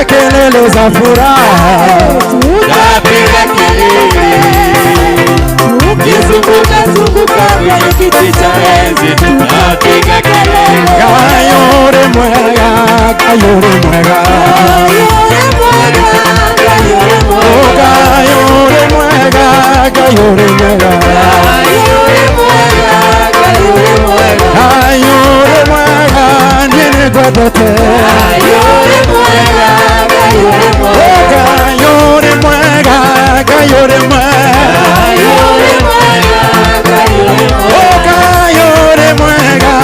Tutapiga kelele za furaha, Tutapiga kelele tukizunguka zunguka kwenye kiti cha enzi, tutapiga kelele. Ngai ũrĩ mwega, Ngai ũrĩ mwega. Oh, Ngai ũrĩ mwega, Ngai ũrĩ mwega. Ngai ũrĩ mwega, niĩ nĩngwendete. Oh, Ngai ũrĩ mwega, Ngai ũrĩ mwega. Oh, Ngai ũrĩ mwega,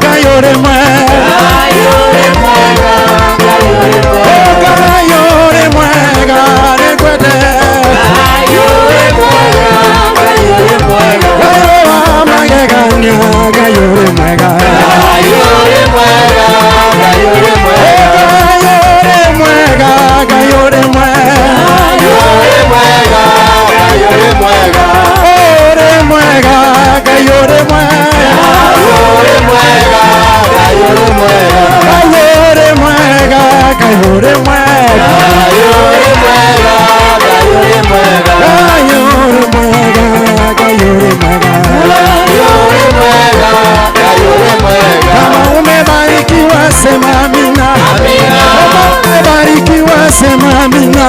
Ngai ũrĩ mwega. Oh, Ngai ũrĩ mwega, nĩngwendete. Ngai wa magegania, Ngai ũrĩ mwega. Ngai ũrĩ mwega, Ngai ũrĩ mwega. Ũrĩ mwega, Ngai ũrĩ mwega. Ngai ũrĩ mwega, Ngai ũrĩ mwega. Ngai ũrĩ mwega, Ngai ũrĩ mwega. Kama umebarikiwa sema amina. Kama umebarikiwa sema amina.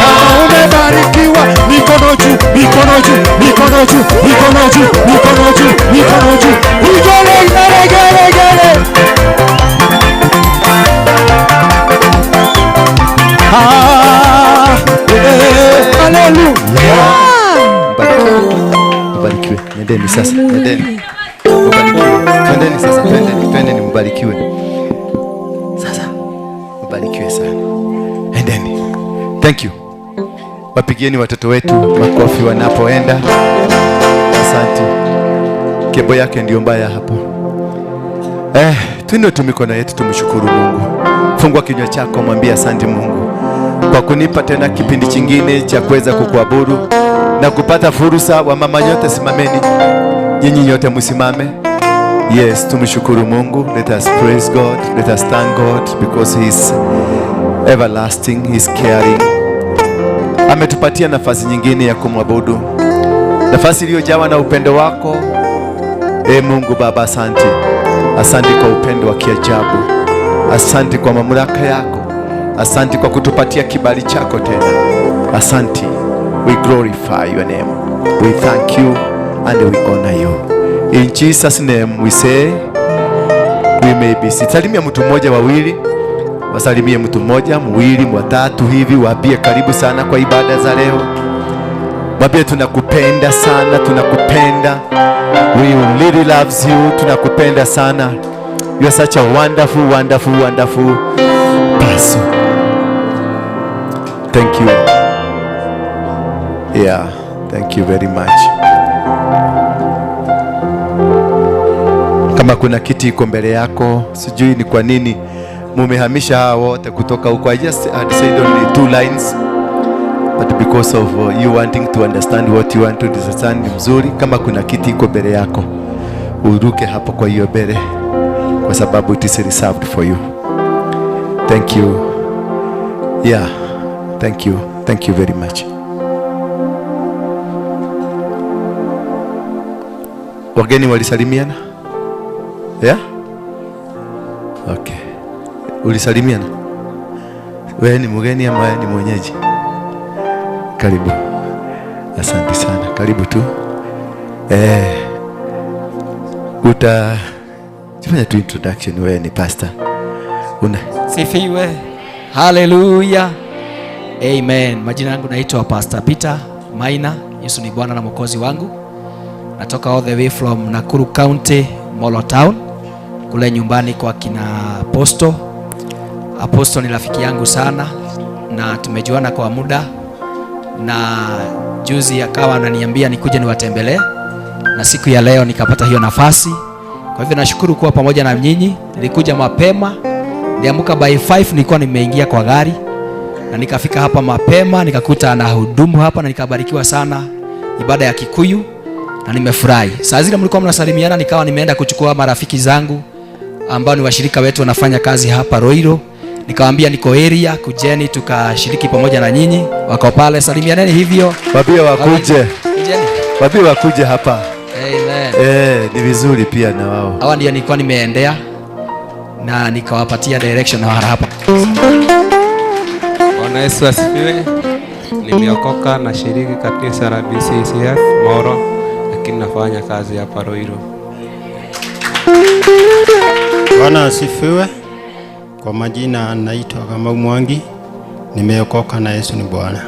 Kama umebarikiwa, mikono juu, mikono juu, mikono juu, mikono juu, mikono juu, mikono juu. Ugele, gele, gele, gele. Ah, eh, hallelujah. Mbarikiwe. Nendeni sasa, nendeni. Mbarikiwe. Twendeni sasa, twendeni, twendeni mbarikiwe. Sasa mbarikiwe sana. Endeni. Thank you. Wapigieni watoto wetu makofi wanapoenda. Asante. Kebo yake ndio mbaya hapo. Tuinue tu mikono yetu tumshukuru Mungu. Fungua kinywa chako, mwambie asante Mungu kwa kunipa tena kipindi chingine cha kuweza kukuabudu na kupata fursa. Wa mama nyote simameni, nyinyi nyote msimame. Yes, tumshukuru Mungu. Let us praise God. Let us thank God because he is everlasting, he is caring. Ametupatia nafasi nyingine ya kumwabudu, nafasi iliyojawa na upendo wako. E Mungu Baba, asante. Asante kwa upendo wa kiajabu. Asante kwa mamlaka yako. Asante kwa kutupatia kibali chako tena. Asante. We glorify your name. We thank you and we honor you. In Jesus' name we say we may be seated. Salimia mtu mmoja, wawili, wasalimie mtu mmoja, mwili, watatu hivi, waambie karibu sana kwa ibada za leo. Mwambie tunakupenda sana, tunakupenda. We really loves you, tunakupenda sana. You are such a wonderful, wonderful, wonderful person. Thank you. Yeah, thank you very much. Kama kuna kiti iko mbele yako, sijui ni kwa nini mumehamisha hawa wote kutoka huko. I just had said only two lines, but because of you wanting to understand what you want to understand, ni mzuri kama kuna kiti iko mbele yako uruke hapo kwa hiyo mbele, kwa sababu it is reserved for you. Thank you. Yeah, thank you. Thank you very much. Wageni walisalimiana? Yeah? Okay. Ulisalimiana? Wewe ni mgeni ama wewe ni mwenyeji? Karibu. Asante sana. Karibu tu. Uta fanya tu introduction, wewe ni pastor. Una Sifiwe. Haleluya. Amen. Majina yangu naitwa Pastor Peter Maina. Yesu ni Bwana na Mwokozi wangu. Natoka all the way from Nakuru County, Molo Town. Kule nyumbani kwa kina Apostle. Apostle ni rafiki yangu sana na tumejuana kwa muda, na juzi akawa ananiambia nikuje niwatembelee, na siku ya leo nikapata hiyo nafasi. Kwa hivyo nashukuru kuwa pamoja na nyinyi. Nilikuja mapema, niliamka by 5, nilikuwa nimeingia kwa gari na nikafika hapa mapema, nikakuta anahudumu hapa na nikabarikiwa sana ibada ya Kikuyu na nimefurahi. Saa zile mlikuwa mnasalimiana, nikawa nimeenda kuchukua marafiki zangu ambao ni washirika wetu wanafanya kazi hapa Roiro, Nikawaambia niko area, kujeni tukashiriki pamoja na nyinyi. Wako pale, salimianeni hivyo. Wambie wakuje. Kujeni. Wambie wakuje hapa. Amen. Ni vizuri pia na wao. Hawa ndio nilikuwa nimeendea na nikawapatia direction na hapa. Bwana Yesu asifiwe. Nimeokoka na shiriki kanisa la BCCF Moro, lakini nafanya kazi hapa Ruiru. Bwana asifiwe. Kwa majina naitwa Kamau Mwangi. Nimeokoka na Yesu ni Bwana.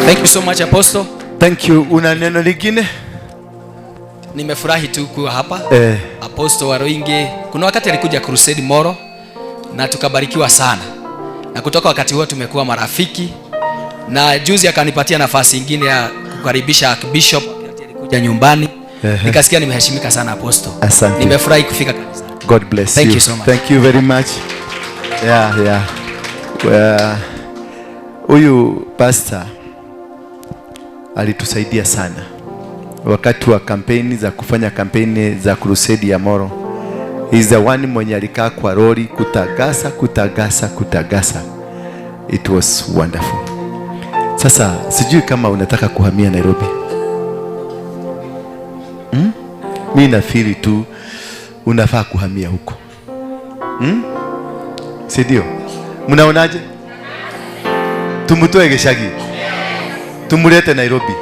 Thank you so much, Apostle. Thank you. Una neno lingine? Nimefurahi tu kuwa hapa. Apostle Waruinge, kuna wakati alikuja Crusade Moro na tukabarikiwa sana. Na kutoka wakati huo tumekuwa marafiki. Na juzi akanipatia nafasi nyingine ya kukaribisha Archbishop wakati alikuja nyumbani. Nikasikia nimeheshimika sana, Apostle. Asante. Nimefurahi kufika kanisa. God bless Thank you. you so much. Thank you very much. Yeah. Well, huyu pastor alitusaidia sana wakati wa kampeni za kufanya kampeni za crusade ya Moro. He's the one mwenye alikaa kwa lori kutagasa. It was wonderful. Sasa sijui kama unataka kuhamia Nairobi. Mimi nafikiri tu unafaa kuhamia huko. Si ndio? Mnaonaje? Tumutoe Gishagi. Tumulete Nairobi.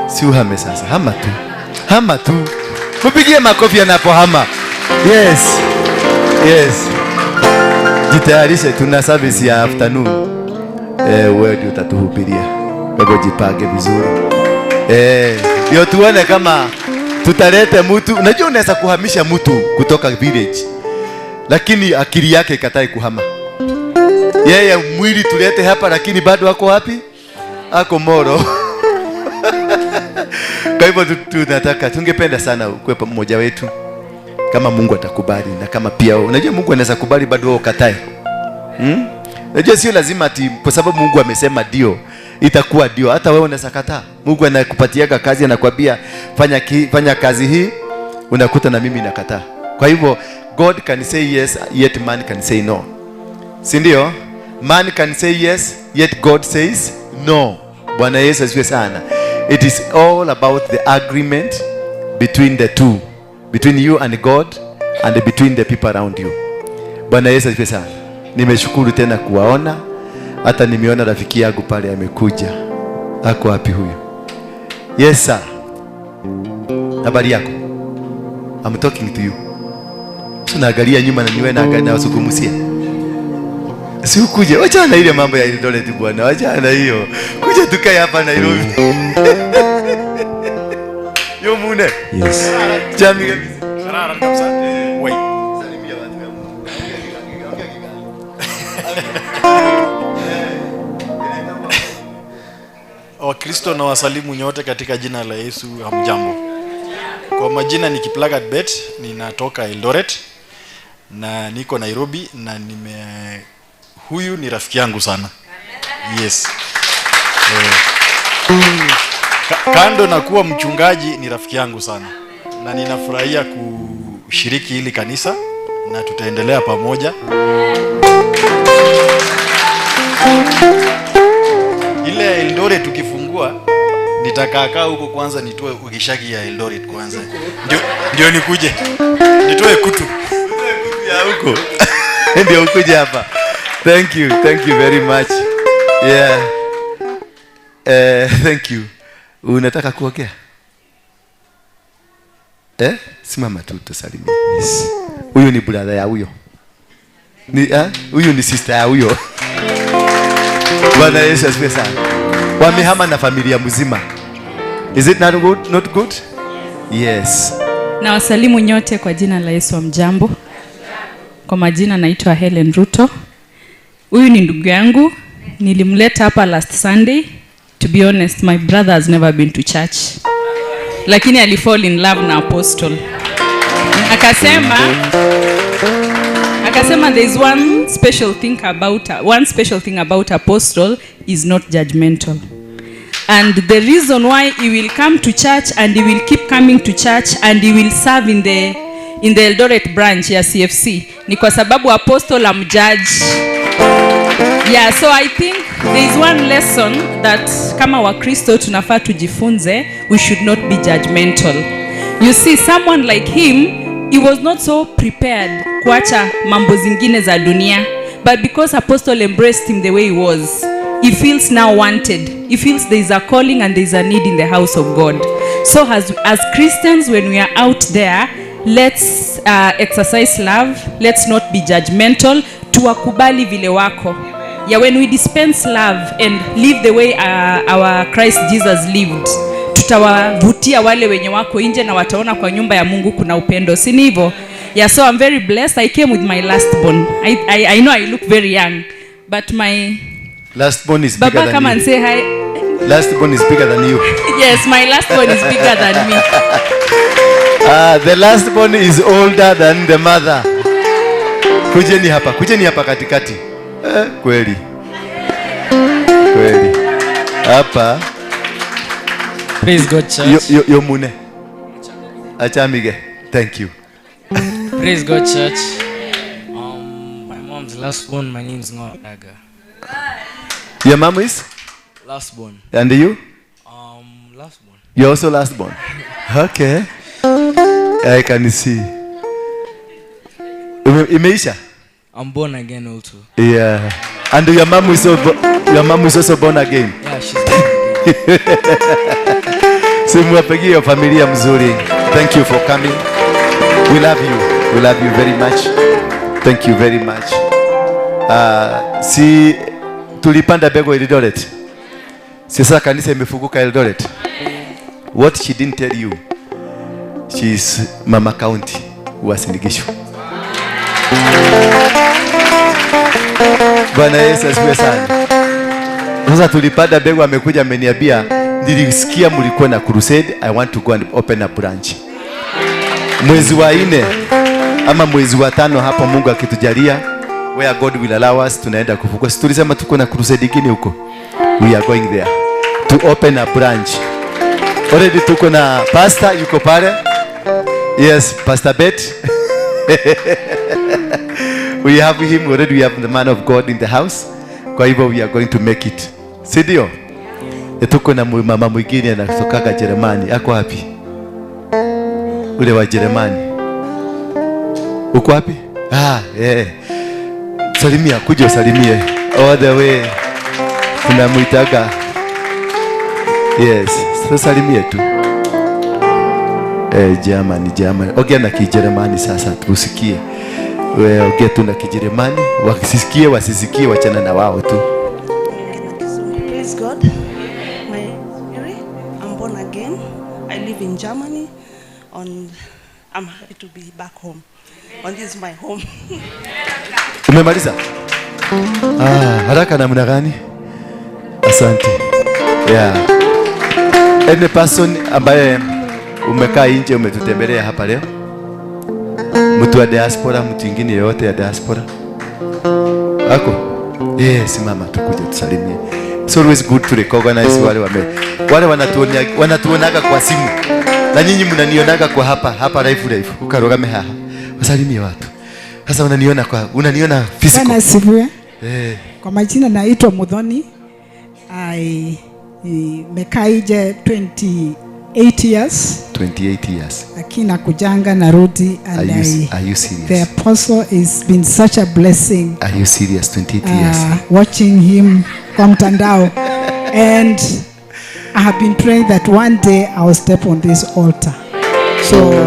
Si uhame sasa. Hama tu. Hama tu. Mpigie makofi anapohama. Yes. Yes. Jitayarishe, tuna service ya afternoon. Wewe ndio utatuhubiria. Wewe jipange vizuri. Ndio tuone kama tutalete mtu. Unajua unaweza kuhamisha mtu kutoka village, lakini akili yake ikatai kuhama. Yeye mwili tulete hapa, lakini bado ako wapi? Ako Moro. Kwa hivyo tunataka, tungependa sana kuwe mmoja wetu kama Mungu atakubali, na kama pia unajua Mungu anaweza kubali bado wewe ukatae. Unajua sio lazima ati kwa sababu Mungu amesema ndio itakuwa ndio. Hata wewe unaweza kataa. Mungu anakupatiaga kazi, anakuambia fanya kazi hii, unakuta na mimi nakataa. Kwa hivyo God can say yes, yet man can say no. Si ndio? Man can say yes, yet God says no. Bwana Yesu asifiwe sana. It is all about the agreement between the two, between you and God and between the people around you. Bwana Yesu asifiwe sana. Nimeshukuru tena kuwaona. Hata nimeona rafiki yangu pale amekuja. Ako wapi huyu? Yes sir. Habari yako? I'm talking to you. Tunaangalia nyuma na niwe na wasukumusia. Si ukuje, wacha na ile mambo ya Eldoret bwana, wacha na hiyo. Kuja tukae hapa Nairobi. Yo mune. Yes. Jami kabisa. Karara kabisa. Wait. Salimia watu ya Mungu. Wakristo na wasalimu nyote katika jina la Yesu, hamjambo. Kwa majina ni Kiplagat Bet, ninatoka Eldoret na niko Nairobi na huyu ni rafiki yangu sana. Yes. Kando na kuwa mchungaji ni rafiki yangu sana. Na ninafurahia kushiriki hili kanisa na tutaendelea pamoja. Ile Eldoret tukifungua nitakaa huko kwanza, nitoe ugishagi ya Eldoret kwanza. Ndio nikuje. Nitoe kutu. Ya huko. Ndio ukuje hapa. Thank you. Thank you very much. Yeah. Thank you. Unataka kuongea? Simama tu tusalimie. Yes. Huyu ni brother ya huyo. Ni huyu ni sister ya huyo. Bwana Yesu asifiwe sana. Wamehama na familia mzima. Is it not good? Not good? Yes. Na wasalimu nyote kwa jina la Yesu, mjambo. Kwa majina naitwa Helen Ruto. Huyu ni ndugu yangu. Nilimleta hapa last Sunday. To be honest, my brother has never been to church. Lakini ali fall in love na Apostle. Akasema there is one special thing about Apostle is not judgmental. And the reason why he will come to church and he will keep coming to church and he will serve in the in the Eldoret branch ya CFC ni kwa sababu apostle amjudge. Yeah, so I think there is one lesson that kama Wakristo tunafaa tujifunze, we should not be judgmental. You see, someone like him, he was not so prepared kuacha mambo zingine za dunia, but because apostle embraced him the way he was, he feels now wanted. He feels there is a calling and there is a need in the house of God. So as Christians, when we are out there, let's exercise love. Let's not be judgmental. Tuwakubali vile wako. Yeah, when we dispense love and live the way our Christ Jesus lived, tutawavutia wale wenye wako nje na wataona kwa nyumba ya Mungu kuna upendo, si ni hivyo? Yeah, so I'm very blessed. I came with my last born. I know I look very young, but my Last born is bigger Baba, than come you. And say hi. Last born is bigger than you. Yes, my last born is bigger than me. The last born is older than the mother. Kujeni hapa, kujeni hapa katikati. Kweli. Kweli. Hapa. Praise God, church. Yo, yo, yo mune. Achamige. Thank you. Praise God, church. My mom's last born. My name's Ngoraga. Your mom is? Last born. And you? Last born. You're also last born. Okay. I can see. Imeisha? I'm born again also. Yeah. And your mom is also born again. Yeah, she's born again. Simuwapigie familia mzuri. Thank you for coming. We love you. We love you very much. Thank you very much. Si tulipanda bego Eldoret. Sasa kanisa imefunguka Eldoret. What she didn't tell you, she's Mama County Uasin Gishu. Bwana Yesu asifiwe sana. Sasa tulipanda bego, amekuja ameniambia nilisikia mlikuwa na crusade, I want to go and open a branch. Mwezi wa 4 ama mwezi wa 5 hapo, Mungu akitujalia, where God will allow us, tunaenda kufungua. Si tulisema tuko na crusade nyingine huko? We are going there to open a branch. Already tuko na pastor yuko pale. Yes, Pastor Bet. We have him already. We have the man of God in the house. Kwa hivyo we are going to make it. Si ndio? Tuko na mama mwingine anatoka Jerumani. Ako wapi? Ule wa Jerumani. Uko wapi? Ah, eh. Salimia, kuja usalimie. All the way. Tunamuitaga. Yes, sasa salimie tu. Germany, Germany. Ongea na Kijerumani sasa tusikie. Wewe ongea tu na Kijerumani, wakisikie wasisikie, wachana na wao tu. Praise God. My Mary, I'm born again. I live in Germany and I'm happy to be back home. And this is my home. Umemaliza? Ah, haraka namna gani? Asante. Yeah. Any person ambaye umekaa nje umetutembelea hapa leo? Mtu wa diaspora, mtu mwingine yote ya diaspora? Ako? Yes, simama tukuje tusalimie. It's always good to recognize wale wame wale wanatuonaga kwa simu. Na nyinyi mnanionaga kwa hapa, hapa live live. Ukarogame haha. Wasalimie watu. Sasa unaniona kwa unaniona physical. Bwana asifiwe. Eh. Kwa majina naitwa Muthoni. I nimekaa nje 28 years. 28 years. Lakini nakujanga narudi and Are you serious? The apostle has been such a blessing. Are you serious? 28 years. Watching him kwa mtandao. And I have been praying that one day I will step on this altar. So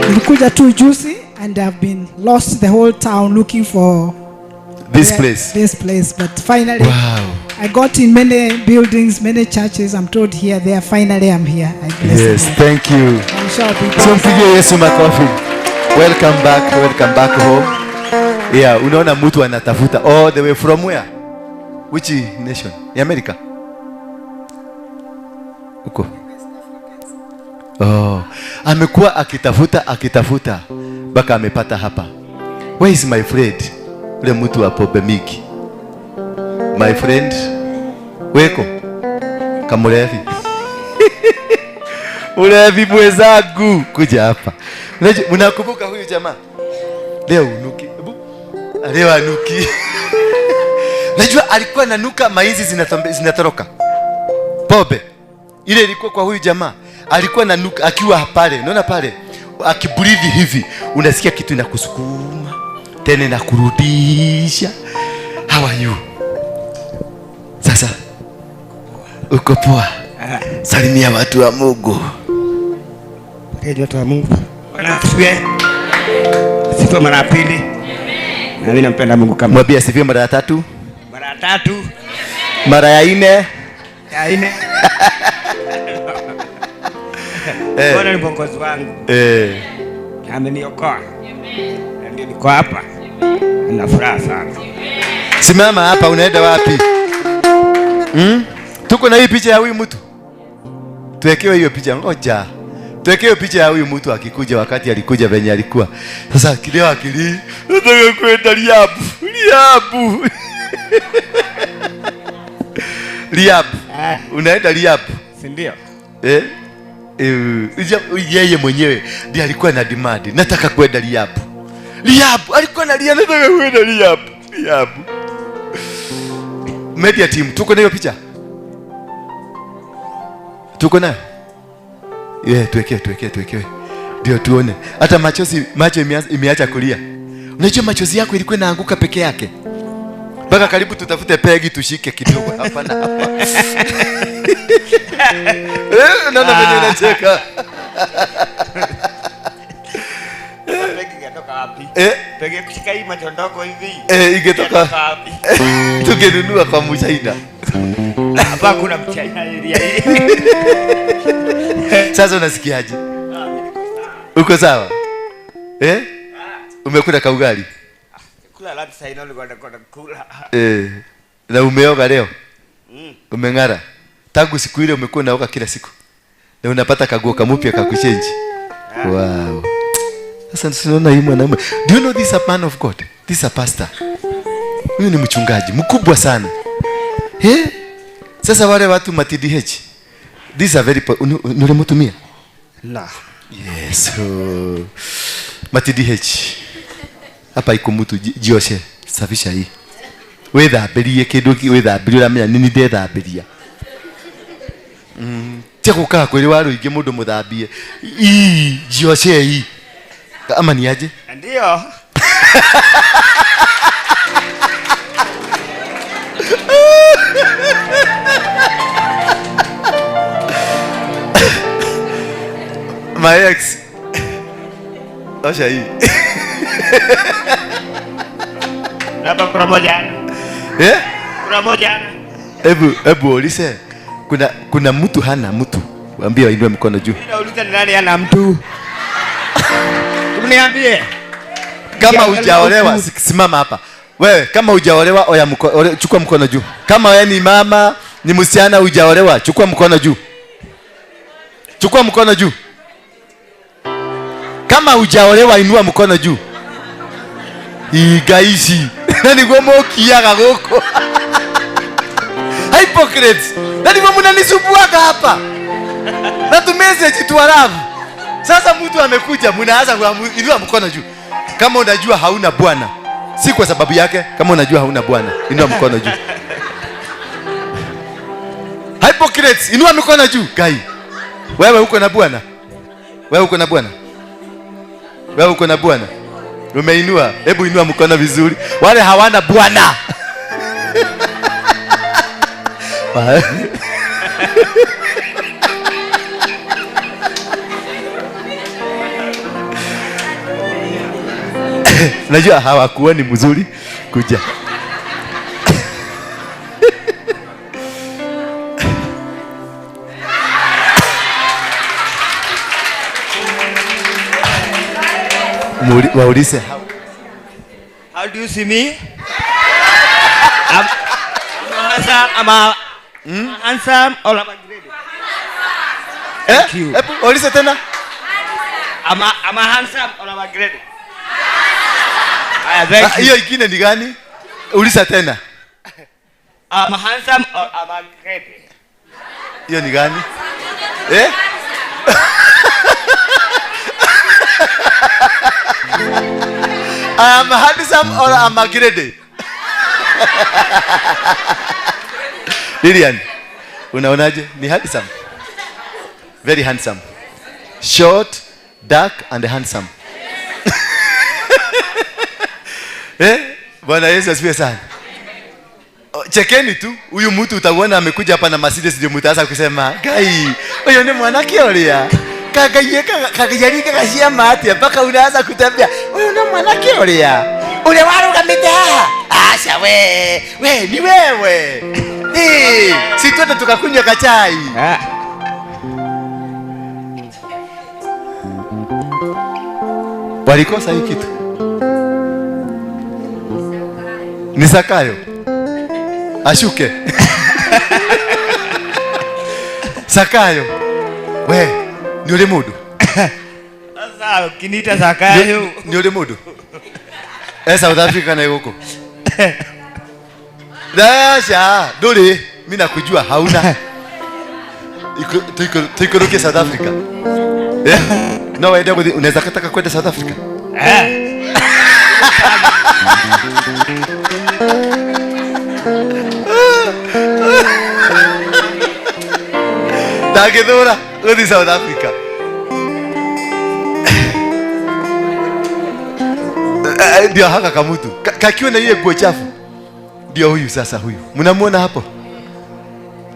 nilikuja tu juzi and I've been lost the whole town looking for this place. This place, but finally, wow. I got in many buildings, many churches. I'm told here, there. Finally, I'm here. I bless Yes, you. Thank you. I'm sure I'll be So mpigie Yesu makofi. Welcome back home. Yeah, unaona mtu anatafuta all the way from where? Which nation? Ni America? Uko? Oh, amekuwa akitafuta mpaka amepata hapa. Where is my friend? Ule mtu wa Pobemiki. My friend, weko kamurevi. Ulevi mwenzangu, kuja hapa. Mnakumbuka huyu jamaa? Leo unuki. Leo anuki. Najua alikuwa ananuka maizi zinatoroka. Pombe ile ilikuwa kwa huyu jamaa. Alikuwa ananuka akiwa pale. Unaona pale? Akibreathe hivi, unasikia kitu inakusukuma, tena inakurudisha. How are you? Sasa uko poa? Salimia watu wa Mungu. Watu wa Mungu. Bwana asifiwe. Sifa mara pili. Na mimi nampenda Mungu kama. Mwambie asifiwe mara ya tatu. Mara ya tatu. Mara ya nne. Ya nne. Bwana ni mwokozi wangu. Ameniokoa. Amen. Ndio niko hapa. Nina furaha sana. Simama hapa, unaenda wapi? Tuko na hii picha ya huyu mtu. Tuwekewe hiyo picha, ngoja. Tuwekewe picha ya huyu mtu akikuja, wakati alikuja venye alikuwa. Sasa kileo akili, nataka kwenda Riabu. Riabu. Riabu. Unaenda Riabu. Si ndio? Yeye mwenyewe ndiye alikuwa na demand, nataka kwenda Riabu. Riabu, alikuwa analia nataka kwenda Riabu. Riabu. Media team, tuko na hiyo picha? Tuko nayo? Tuwekee. Ndio tuone. Hata machozi, macho imeacha kulia. Unajua machozi yako ilikuwa inaanguka peke yake. Mpaka karibu tutafute pegi tushike kidogo hapa na hapa. Naona venye unacheka. Pegi ingetoka wapi? Pegi kushika hii macho ndogo hivi. Ingetoka wapi? Tungenunua kwa Mchina. Hapa kuna Mchina area hii. Sasa unasikiaje? Uko sawa? Umekula kaugali? Kula labda sasa ino nilikuwa nakula. Na umeoga leo? Umeng'ara. Tangu siku ile umekuwa unaoga kila siku. Na unapata kaguo kamupya kakuchange. Wow. Sasa tunaona huyu mwanaume. Do you know this a man of God? This a pastor. Huyu ni mchungaji mkubwa sana. Sasa wale watu ma TDH. This a very unalimtumia? La. Yes. Ma TDH. Hapa iko mtu jioshe, safisha hii. Wethambirie kindu wethambirie uramenya nini ndethambiria. Tia gukaa kwiri wa ruingi mundu muthambie. Ii jioshe hii. Ama ni aje? Ndio. My ex. Osha hii. Hapa kuna moja. Kuna moja. Hebu ulize. Kuna mtu hana mtu. Waambie wainue mkono juu. Nauliza ni nani hana mtu? Uniambie. Kama hujaolewa simama hapa. Wewe kama hujaolewa oya chukua mkono juu. Kama wewe ni mama, ni msichana hujaolewa, chukua mkono juu. Chukua mkono juu. Kama hujaolewa inua mkono juu. Igaishi. Nani gomokiaga goko. Hypocrites. Nani mnanisumbua hapa? Na tu message tu love. Sasa mtu amekuja mnaanza kuinua mkono juu. Kama unajua hauna bwana, si kwa sababu yake, kama unajua hauna bwana, inua mkono juu. Hypocrites, inua mkono juu, gai. Wewe uko na bwana? Wewe uko na bwana? Wewe uko na bwana? Umeinua, hebu inua mkono vizuri. Wale hawana bwana. Najua hawakuwa ni mzuri kuja. Waulize how do you see me? I'm handsome, I'm handsome or I'm great? Thank you. Waulize tena. I'm a handsome or I'm great? Hiyo ingine ni gani? Uliza tena. I'm handsome or I'm great? Hiyo ni gani? I am handsome or I'm a grade? Lilian, unaonaje? Ni handsome. Very handsome. Short, dark and handsome. Bwana Yesu asifiwe sana. Chekeni tu, huyu mtu utaona amekuja hapa na Mercedes ndio mtaanza kusema, "Gai, huyo ni mwanake olia." Kagayeka kashia mate mpaka unaanza kutembea. Huyo ni mwanake olia. Ule warugamite haha. Asha we, we ni wewe. Si twende tukakunywa kachai. Walikosa hii kitu. Ni Zakayo. Ashuke. Zakayo. We, ni ule mudu. Sasa ukiniita Zakayo. Ni ule mudu. South Africa na huko. Dasha, dole, mimi nakujua hauna. Tuikoroke South Africa. No, waende unaweza kataka kwenda South Africa. Ndagithura guthi South Africa. Ndio haka kamutu kakiwa na ile nguo chafu. Ndio huyu sasa huyu. Mnamuona hapo?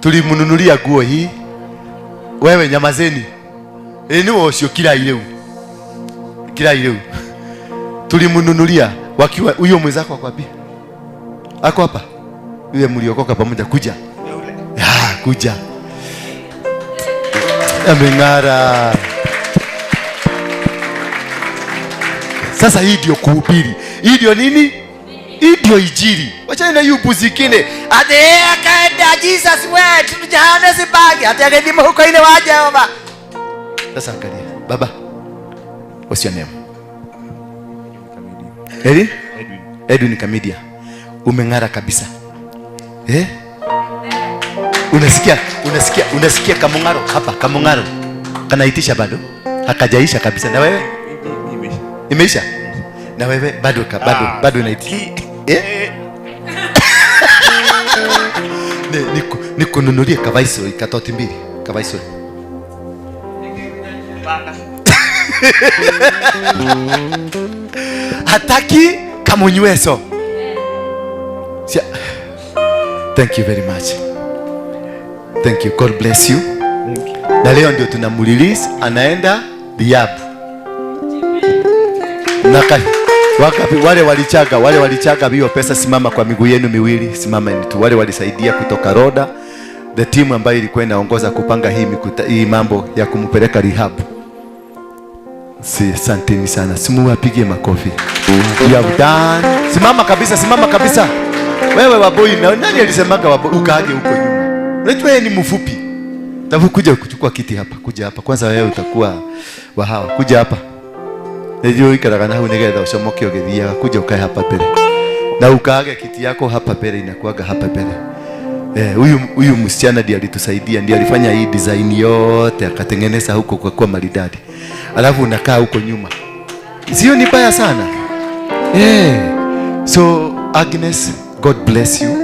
Tulimnunulia nguo hii. Wewe nyamazeni. Ni ucio kila ileu. Kila ileu. Tulimnunulia wakiwa huyo mwenzako ako wapi? Ako hapa. Yule mliokoka pamoja kuja. Ya, kuja. Ameng'ara. Sasa hii ndio kuhubiri. Hii ndio nini? Hii ndio injili. Wachana na hiyo buzikine. Ate akaenda Jesus wetu Johannesburg. Ate akaenda huko ile wa Jehova. Sasa angalia. Baba. What's your name? Edwin. Edwin Kamidia. Umeng'ara kabisa. Unasikia kamung'aro hapa, kamung'aro. Kanaitisha bado. Hakajaisha kabisa. Na wewe? Imeisha. Na wewe bado bado inaitisha. Nikununulie kavaiso ikatoti mbili, kavaiso. Hataki kamunyweso. Thank you very much. Thank you. God bless you. Thank you. Na leo ndio tunamrelease anaenda rehab. Wale walichaga hiyo pesa, simama kwa miguu yenu miwili, simama tu. Wale walisaidia kutoka Roda, the team ambayo ilikuwa inaongoza kupanga hii mambo ya kumpeleka rehab. Si asanteni sana. Simuwapige makofi. You have done. Simama kabisa, simama kabisa. Wewe waboi, na nani alisemaga waboi ukaage huko nyuma? Unajua yeye ni mfupi. Tafukuja kuchukua kiti hapa, kuja hapa. Kwanza wewe utakuwa wa hawa. Kuja hapa. Ndio ikaraga na unigetha ucomoke ugithiaga, kuja ukae hapa mbele. Na ukaage kiti yako hapa mbele, inakuaga hapa mbele. Huyu msichana ndiye alitusaidia, ndiye alifanya hii design yote akatengeneza huko kwa kuwa maridadi. Alafu unakaa huko nyuma. Sio ni baya sana. So Agnes, God bless you.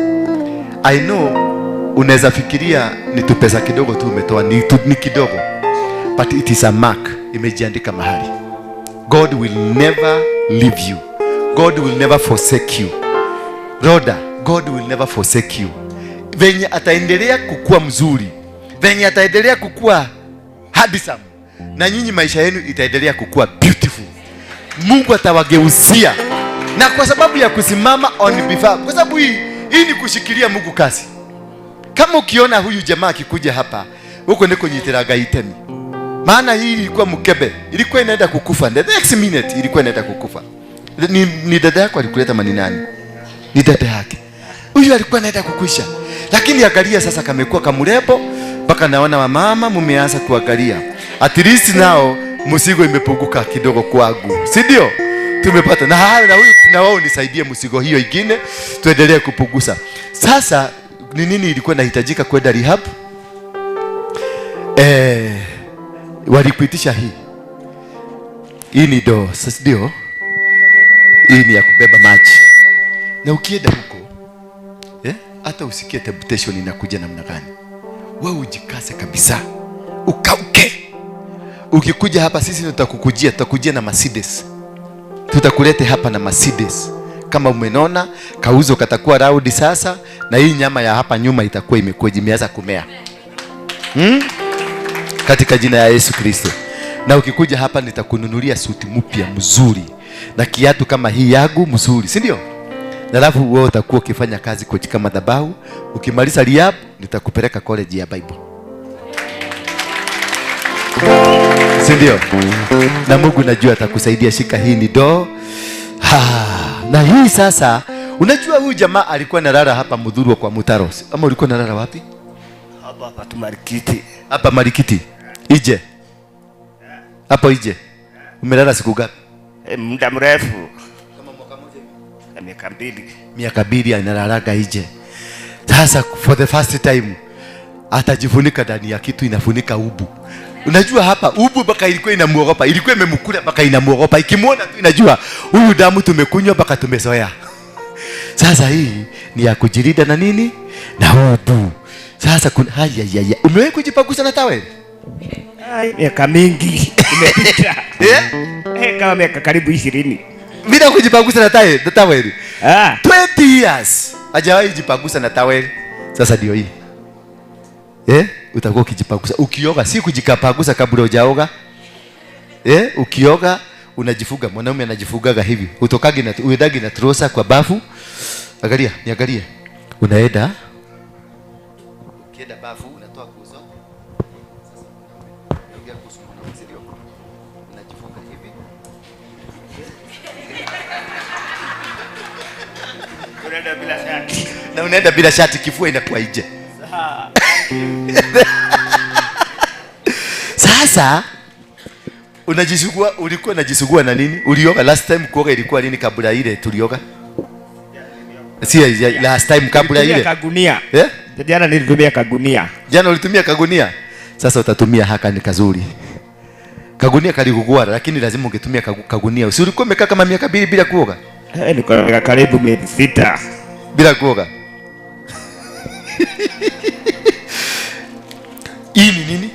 I know unaweza fikiria ni tu pesa kidogo tu umetoa, ni kidogo. But it is a mark, imejiandika mahali. God will never leave you. God will never forsake you. Roda, God will never forsake you. Venye ataendelea kukua mzuri, venye ataendelea kukua handsome, na nyinyi maisha yenu itaendelea kukua beautiful. Mungu atawageuzia. Na kwa sababu ya kusimama on behalf, kwa sababu hii ni kushikilia Mungu kazi. Kama ukiona huyu jamaa akikuja hapa, huko ndiko nyitiraga itemi. Maana hii ilikuwa mkebe, ilikuwa inaenda kukufa. The next minute ilikuwa inaenda kukufa. Ni dada yako alikuleta maninani? Ni dada yake. Huyu alikuwa anaenda kukwisha. Lakini angalia sasa kamekuwa kamurebo mpaka naona wamama mumeanza kuangalia. At least nao mzigo imepunguka kidogo kwangu. Si ndio? Tumepata. Na huyu na wao nisaidie mzigo hiyo ingine tuendelee kupunguza. Sasa ni nini ilikuwa inahitajika kwenda rehab? Walikuitisha hii. Hii ni doo, sasa ndio. Hii ni ya kubeba maji. Na ukienda huko, hata usikie temptation inakuja namna gani. Wewe ujikase kabisa. Ukauke. Ukikuja hapa sisi tutakukujia, tutakujia na Mercedes. Tutakulete hapa na Mercedes. Kama umenona, kauzo katakuwa raudi sasa, na hii nyama ya hapa nyuma itakuwa imekuwa imeanza kumea. Katika jina ya Yesu Kristo. Na ukikuja hapa nitakununulia suti mpya mzuri na kiatu kama hii yangu mzuri, si ndio? Na alafu wewe utakuwa ukifanya kazi katika madhabahu. Ukimaliza rehab nitakupeleka college ya Bible. Si ndio? Na Mungu najua atakusaidia. Shika hii ni doo. Na hii sasa, unajua huyu jamaa alikuwa analala hapa Mudhurwa kwa mutaro. Ama ulikuwa unalala wapi? Hapa tu Marikiti. Hapa Marikiti. Ije. Hapo ije. Umelala siku ngapi? Muda mrefu. Kama mwaka mmoja hivi. Miaka 2. Miaka 2 analalaga ije. Sasa for the first time atajifunika ndani ya kitu inafunika ubu. Unajua hapa ubu mpaka ilikuwa inamuogopa, ilikuwa imemkula mpaka inamuogopa. Ikimuona tu inajua huyu damu tumekunywa mpaka tumezoea. Sasa hii ni ya kujilinda na nini? Na ubu. Sasa kuna haya ya. Umewahi kujipagusa na taweli? Ai, miaka mingi imepita. Kama miaka karibu 20. Bila kujipagusa na taweli. 20 years. Hajawahi kujipagusa na taweli. Sasa ndio hii. Utakuwa ukijipagusa. Ukioga si kujikapagusa kabla hujaoga. Ukioga unajifuga. Mwanaume anajifugaga hivi. Utokagi na uendagi na trosa kwa bafu. Angalia, niangalie. Unaenda. Ukienda bafu unatoa nguo zote. Sasa unaongea kuhusu mwanaume, si ndio? Unajifuga hivi. Unaenda bila shati. Na unaenda bila shati, kifua inakuwa nje. Sasa unajisugua, ulikuwa unajisugua na nini? Ulioga last time kuoga ilikuwa nini kabla ile tulioga? Si last time kabla ile. Kagunia. Jana nilitumia kagunia. Jana ulitumia kagunia? Sasa utatumia haka ni kazuri. Kagunia kalikugwara, lakini lazima ungetumia kagunia. Si ulikuwa umekaa kama miaka 2 bila kuoga? Nilikuwa karibu miezi 6 bila kuoga. Hii ni nini?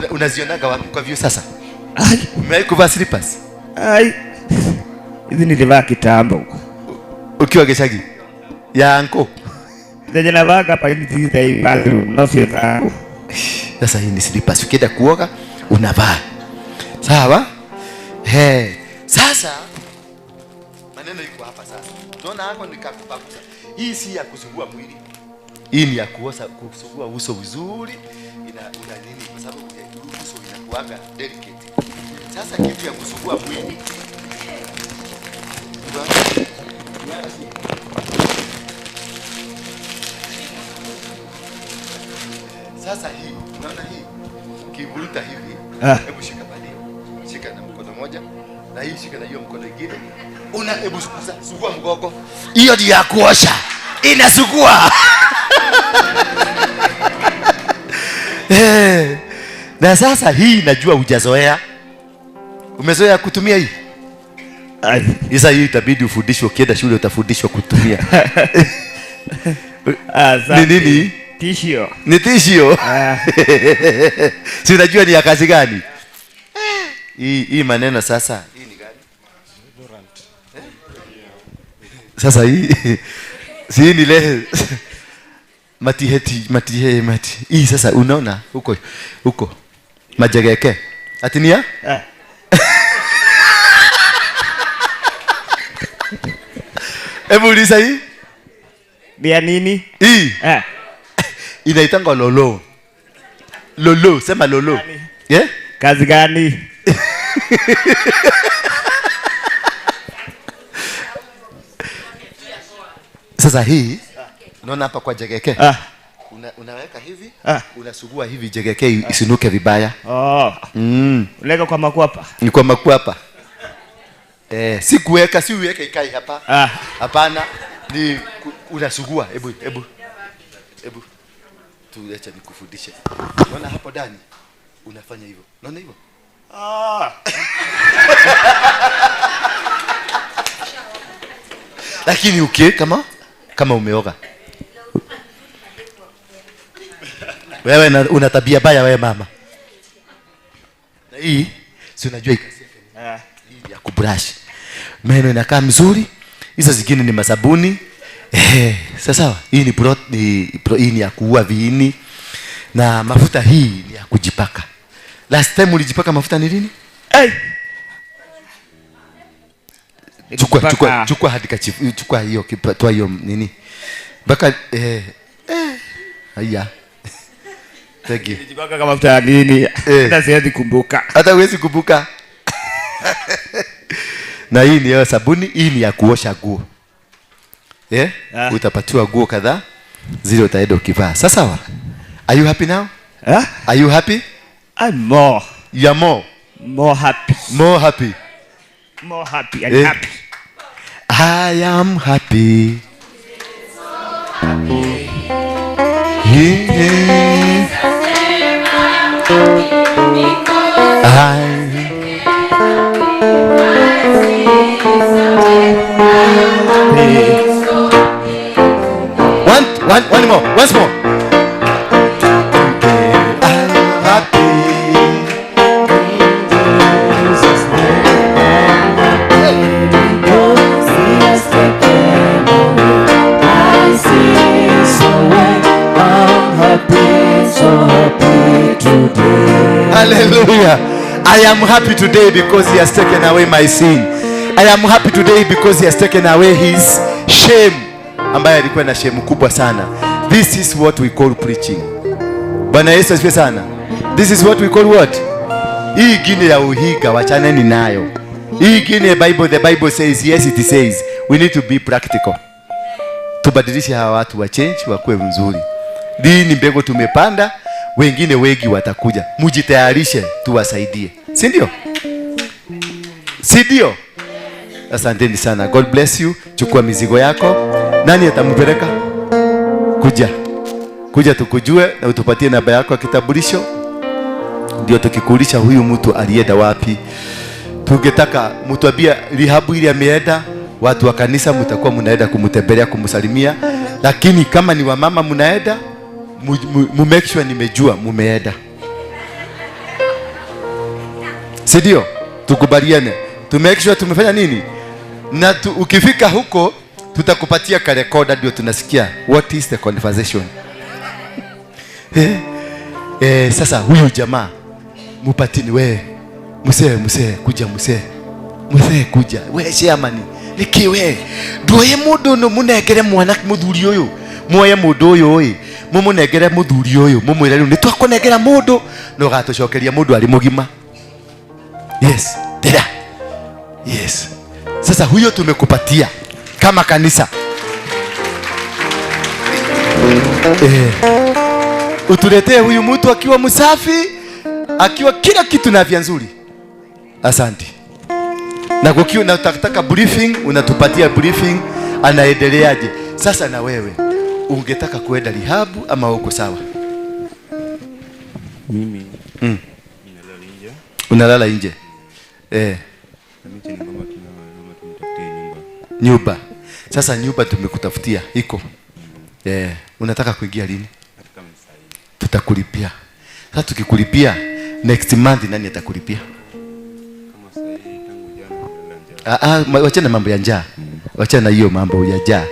Unazionaga wapi kwa view sasa? Umewahi kuvaa slippers? Ai. Hizi nilivaa kitambo. Ukiwa Geshagi? Ya anko. Ndio navaa hapa hizi za hivi bathroom, no sio zangu. Sasa hii ni slippers. Ukienda kuoga unavaa. Sawa? Sasa maneno iko hapa sasa. Tunaona hapo nikakupakusa. Hii si ya kusugua mwili. Hii ni ya kuosa, kusugua uso vizuri. Ina nini? Kwa sababu uso inakuaga delicate. Sasa kitu ya kusugua mwili. Sasa hii, unaona hii? Ukivuruta hivi, hebu shika badio. Shika na mkono moja na hii shika na hiyo mkono mwingine. Una hebu sugua mgongo. Hiyo ndio ya kuosha. Inasugua. Na sasa hii najua hujazoea. Umezoea kutumia hii? Sasa hii itabidi ufundishwe, ukienda shule utafundishwa kutumia. Ni nini? Tishio. Ni tishio. Si unajua ni ya kazi gani? Hii maneno sasa. Hii ni gani? Sasa hii si ni le mati mati mati. Hii sasa unaona huko huko. Majegeke. Ati ni ya? Hebu uliza hii. Ni ya nini? Hii. Inaitangwa lolo. Lolo, sema lolo. Yeah? Kazi gani? Sasa hii unaona hapa kwa jegeke. Unaweka hivi, unasugua hivi jegeke isinuke vibaya. Unaweka kwa makwapa. Ni kwa makwapa. Si kuweka, si uweke ikae hapa. Hapana, ni unasugua. Hebu hebu. Hebu. Tuacha nikufundishe. Unaona hapo ndani? Unafanya hivyo. Unaona hivyo? Ah. Lakini ukie kama umeoga. Wewe una tabia baya wewe mama. Na hii si unajua ikasi yake. Hii ya kubrush. Meno inakaa mzuri. Hizo zingine ni masabuni. Sasa hii ni hii ni ya kuua viini. Na mafuta hii ni ya kujipaka. Last time ulijipaka mafuta ni lini? Hey. Chukua hadi kachifu, chukua hiyo, toa hiyo nini. Baka haya. Thank you. Nilijipaka kama mafuta ya nini? Hata siwezi kumbuka. Hata huwezi kumbuka. Na hii ni ya sabuni, hii ni ya kuosha nguo. Utapatiwa nguo kadhaa zile utaenda ukivaa. Sasa sawa? Are you happy now? Huh? Are you happy? I'm more. You are more. More happy. More happy. More happy and happy. I am happy. So happy. Yeah. One more. Once more. Hallelujah. I am happy today because he has taken away my sin. I am happy today because he has taken away his shame. Ambaye alikuwa na shame kubwa sana. This is what we call preaching. Bwana Yesu asifiwe sana. This is what we call what? Hii gine ya uhiga wachaneni nayo. Hii gine Bible, the Bible says, yes it says, we need to be practical. Tubadilishe hawa watu wa change wakuwe mzuri. Hii ni mbegu tumepanda. Wengine wengi watakuja. Mujitayarishe tuwasaidie. Si ndio? Si ndio? Asanteni sana. God bless you. Chukua mizigo yako. Nani atampeleka? Kuja. Kuja tukujue na utupatie namba yako ya kitambulisho. Ndio tukikuulisha huyu mtu alienda wapi. Tungetaka mtuambie rehab ile ameenda, watu wa kanisa mtakuwa mnaenda kumtembelea, kumsalimia. Lakini kama ni wamama mnaenda, mu make sure nimejua mumeenda. Si ndio? Tukubaliane. To make sure tumefanya nini? Na ukifika huko tutakupatia ka recorder ndio tunasikia what is the conversation. Sasa huyu jamaa mupatini wewe. Msee kuja msee. Msee kuja. We chairman. Niki we. Ndoye mundu no munengere mwana muthuri uyu. Muoye mundu uyu oi. Mumunengere muthuri uyu. Mumwire riu nitwakunengera mundu no gatucokeria mundu ari mugima. Yes, tena. Yes. Sasa huyo tumekupatia kama kanisa. Utuletee huyu mtu akiwa msafi, akiwa kila kitu na afya nzuri. Asante. Na kukiwa na utataka briefing, unatupatia briefing anaendeleaje. Sasa na wewe ungetaka kuenda rehab ama uko sawa? Mimi ninalala nje. Unalala nje. Nyumba. Sasa nyumba tumekutafutia iko. Unataka kuingia lini? Tutakulipia. Sasa tukikulipia next month nani atakulipia? Kama sasa tangu jana nilala njaa. Wachana mambo ya njaa. Wachana na hiyo mambo ya njaa.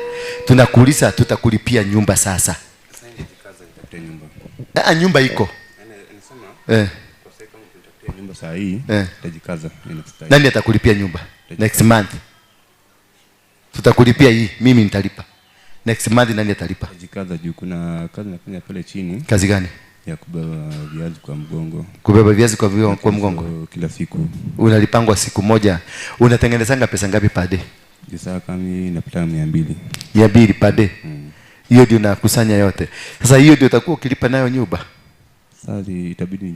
Tunakuuliza tutakulipia nyumba sasa. Sasa nijikaza nitafute nyumba. Nyumba iko. Nasema kwa sasa kama tutafutia nyumba saa hii nitajikaza next time. Nani atakulipia nyumba? Next month. Tutakulipia hii, mimi nitalipa. Next month nani atalipa? Jikaza juu kuna kazi nafanya pale chini. Kazi gani? Ya kubeba viazi kwa mgongo. Kubeba viazi kwa mgongo? Kila siku. Unalipangwa siku moja. Unatengenezanga pesa ngapi per day? Sasa kama napata 200. 200 per day. Hiyo ndio nakusanya yote. Sasa hiyo ndio utakuwa ukilipa nayo nyumba. Sasa itabidi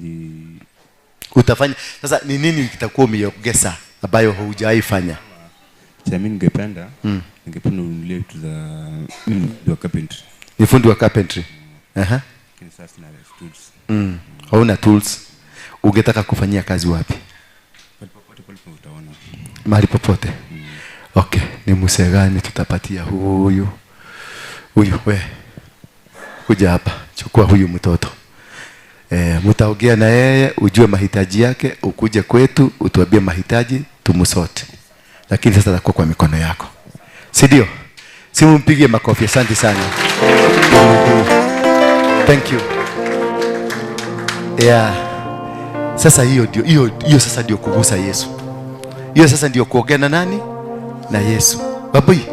utafanya. Sasa ni nini kitakuwa umeongeza ambayo hujaifanya? Cha mimi ningependa ningependa ununulie vitu za mimi wa carpentry. Ni fundi wa carpentry. Lakini sasa sina tools. Hauna tools. Ungetaka kufanyia kazi wapi? Mahali popote. Okay, ni mzee gani tutapatia huyu? Huyu we. Kuja hapa, chukua huyu mtoto. Mtaongea na yeye, ujue mahitaji yake, ukuje kwetu, utuambie mahitaji, tumusote. Lakini sasa atakuwa kwa mikono yako. Si ndio? Simumpigie makofi, asante sana. Thank you. Yeah. Sasa hiyo ndio, hiyo sasa ndio kugusa Yesu. Hiyo sasa ndio kuongea na nani? Na Yesu. Babui,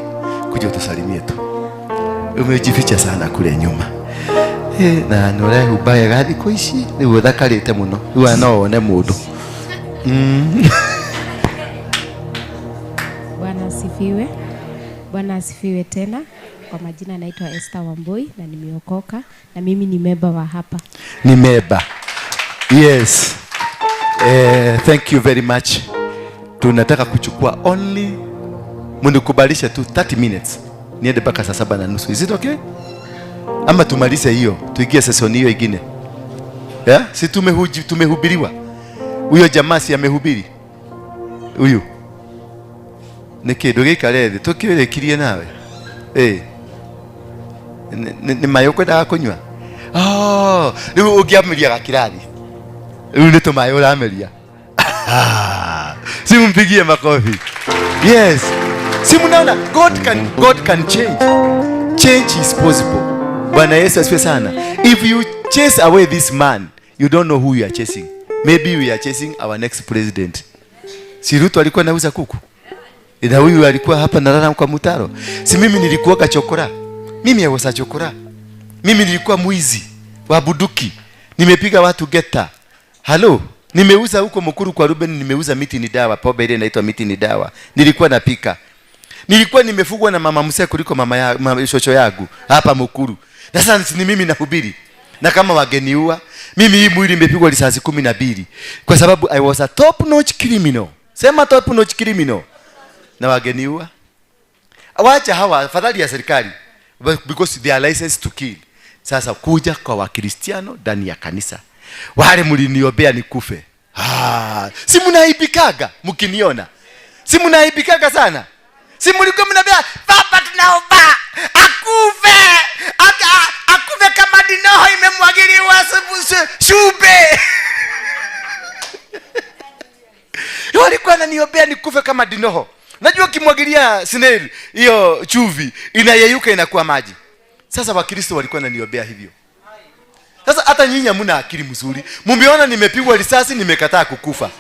kuja utusalimie tu. Umejificha sana kule nyuma. Na nore ubaya gadi kuishi, ni uthakarite muno. Riu no wone mundu. Bwana asifiwe. Bwana asifiwe tena. Kwa majina naitwa Esther Wambui na nimeokoka na mimi ni member wa hapa. Ni member. Yes. Thank you very much. Tunataka kuchukua only, mnikubalishe tu 30 minutes. Niende mpaka saa 7:30. Is it okay? Ama tumalize hiyo, tuingie session hiyo ingine. Yeah? Si tumehubiriwa. Huyo jamaa si amehubiri. Huyu. Niki ndugikare thi tukirikirie nawe. Ni mayo kwendaga kunywa. Oh, riu ungiamiria gakirathi. Riu ni tumayo urameria. Si mpigie makofi. Yes. Si mnaona God can change. Change is possible. Bwana Yesu asifiwe sana. If you chase away this man, you don't know who you are chasing. Maybe we are chasing our next president. Si Ruto alikuwa anauza kuku. Ila huyu alikuwa hapa nalala kwa mutaro. Si mimi nilikuwa kachokora. Mimi ya chokora. Mimi nilikuwa mwizi wa buduki. Nimepiga watu geta. Halo, nimeuza huko Mukuru kwa Ruben, nimeuza miti ni dawa, pombe ile inaitwa miti ni dawa. Nilikuwa napika. Nilikuwa nimefugwa na mama msee kuliko mama ya shosho yangu hapa Mukuru. Sasa ni mimi nahubiri. Na kama wageniua, mimi hii mwili imepigwa risasi 12 kwa sababu I was a top notch criminal. Sema top notch criminal. Na wageniua. Wacha hawa afadhali ya serikali because they are licensed to kill. Sasa kuja kwa Wakristiano ndani ya kanisa. Wale mliniombea nikufe. Si mnaibikaga mkiniona. Si mnaibikaga sana. Si mlikuwa mnambia baba tunaomba akufe. Akufe kama dinoho imemwagiliwa shube. Walikuwa wananiombea nikufe kama dinoho. Najua kimwagilia snail hiyo chuvi inayeyuka inakuwa maji. Sasa Wakristo walikuwa wananiombea hivyo. Sasa hata nyinyi hamna akili mzuri. Mmeona nimepigwa risasi nimekataa kukufa.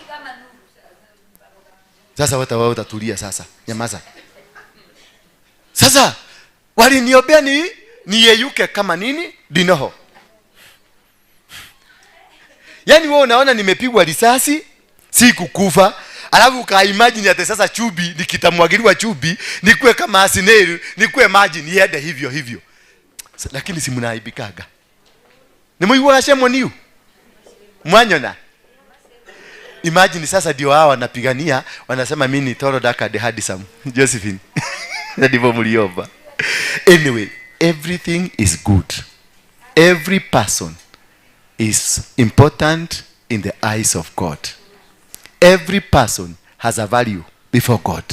Sasa wata wao utatulia sasa. Nyamaza. Sasa waliniombea ni niyeyuke kama nini? Dinoho. Yaani wewe unaona nimepigwa risasi si kukufa. Alafu uka imagine ati sasa chubi nikitamwagiliwa chubi nikuwe kama snail, nikuwe maji niende hivyo hivyo. Lakini si mnaibikaga. Ni mwiwa shame on you. Mwanyona. Imagine sasa ndio hawa wanapigania, wanasema mimi ni toro daka de handsome. Josephine. Ndivyo mliomba. Anyway, everything is good. Every person is important in the eyes of God. Every person has a value before God.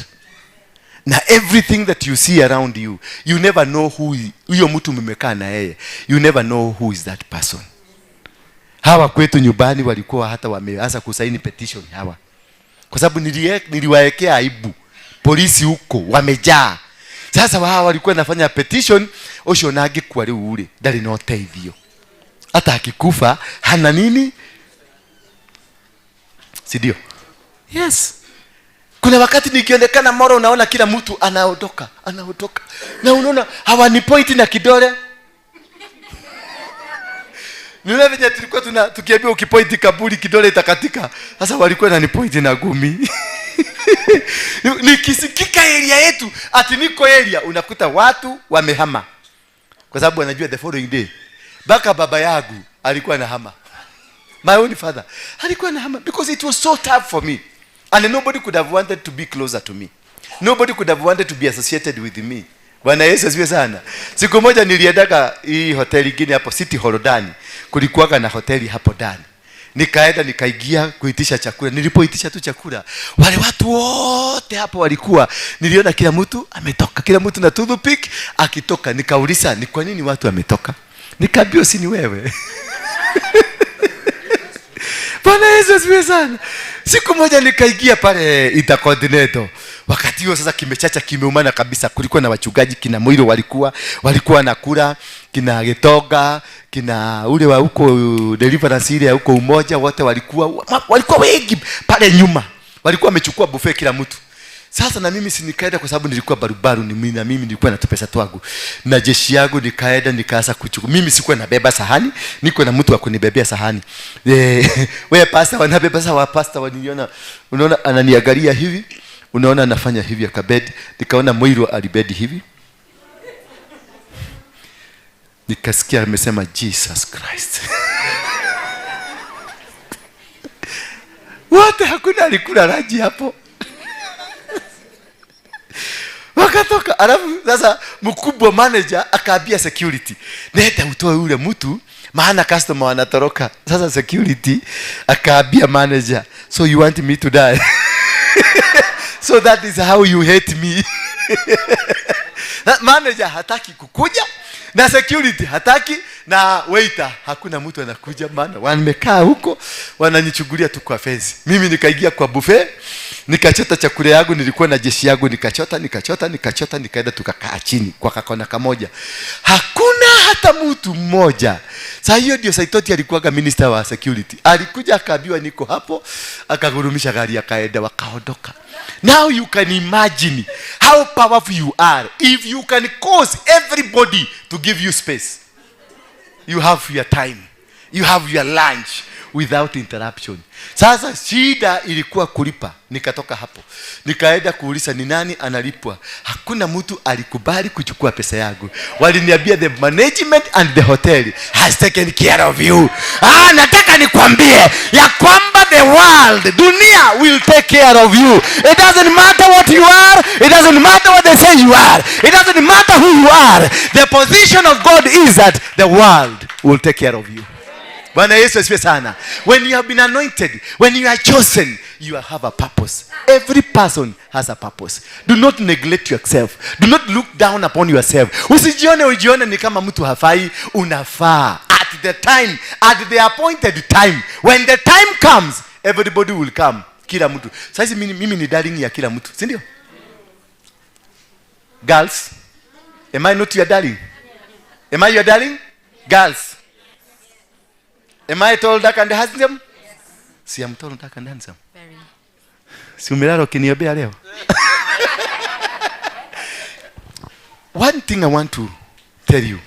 Na everything that you see around you, you never know who huyo mtu mmekaa na yeye. You never know who is that person. Hawa kwetu nyumbani walikuwa hata wameanza kusaini petition hawa. Kwa sababu niliwaekea aibu. Polisi huko wamejaa. Sasa hawa walikuwa nafanya petition, osho nage kwa ule ndari no teithio. Hata akikufa hana nini? Si ndio? Yes. Kuna wakati nikionekana moro unaona kila mtu anaondoka, anaondoka. Na unaona hawani point na kidole. Niona venye tulikuwa tukiambiwa ukipoint kaburi kidole itakatika. Sasa walikuwa wananipoint na gumi. Nikisikika area yetu, ati niko area, unakuta watu wamehama. Kwa sababu wanajua the following day. Baka baba yangu alikuwa anahama. My own father alikuwa anahama because it was so tough for me. And nobody could have wanted to be closer to me. Nobody could have wanted to be associated with me. Bwana Yesu asifiwe sana. Siku moja niliendaka hii hoteli nyingine hapo City Hall ndani. Kulikuwa na hoteli hapo ndani. Nikaenda nikaingia kuitisha chakula. Nilipoitisha tu chakula, wale watu wote hapo walikuwa, niliona kila mtu ametoka, kila mtu na toothpick akitoka. Nikauliza, ni kwa nini watu wametoka? Nikaambiwa si ni wewe. Bwana Yesu asifiwe sana. Siku moja nikaingia pale Intercontinental. Wakati huo sasa kimechacha kimeumana kabisa. Kulikuwa na wachungaji kina Mwiro walikuwa nakula, kina Getoga, kina ule wa huko Deliverance ile ya huko Umoja, wote walikuwa wengi pale nyuma. Walikuwa wamechukua buffet kila mtu. Sasa na mimi si nikaenda kwa sababu nilikuwa barubaru, ni mimi na mimi nilikuwa na pesa twangu. Na jeshi yangu nikaenda nikaanza kuchukua. Mimi sikuwa nabeba sahani, niko na mtu wa kunibebea sahani. Wewe pastor wanabeba sawa, pastor waniniona, unaona ananiangalia hivi, unaona anafanya hivi akabedi. Nikaona Mwiro alibedi hivi. Nikasikia amesema Jesus Christ. Wote hakuna alikula raji hapo. Wakatoka. Alafu sasa mkubwa manager akaambia security, nenda utoe yule mtu maana customer wanatoroka. Sasa security akaambia manager, so you want me to die? So that is how you hate me. Manager hataki kukuja, na security hataki, na waiter hakuna mtu anakuja, maana wamekaa huko wananichukulia tu kwa fence. Mimi nikaingia kwa buffet, nikachota chakula yangu, nilikuwa na jeshi yangu, nikachota, nikaenda tukakaa chini kwa kakona kamoja. Hakuna hata mtu mmoja. Sasa hiyo ndio Saitoti alikuwa minister wa security. Alikuja akaambiwa niko hapo, akagurumisha gari akaenda, wakaondoka. Now you can imagine how powerful you are if you can cause everybody to give you space. You have your time. You have your lunch without interruption. Sasa shida ilikuwa kulipa. Nikatoka hapo. Nikaenda kuuliza ni nani analipwa. Hakuna mtu alikubali kuchukua pesa yangu. Waliniambia the management and the hotel has taken care of you. Nataka nikwambie ya kwamba the world, dunia will take care of you. It doesn't matter what you are. It doesn't matter what they say you are. It doesn't matter who you are. The position of God is that the world will take care of you. Bwana Yesu asifiwe sana. When you have been anointed, when you are chosen, you have a purpose. Every person has a purpose. Do not neglect yourself. Do not look down upon yourself. Usijione ujione ni kama mtu hafai. Unafaa. At the time, at the appointed time, when the time comes, everybody will come. Kila mtu. Sasa mimi ni darling ya kila mtu, si ndio? Girls, am I not your darling? Am I your darling? Girls. Am I tall, dark and handsome? Yes. Si I'm tall, dark and handsome. Very. Si umelala ukiniambia leo. One thing I want to tell you.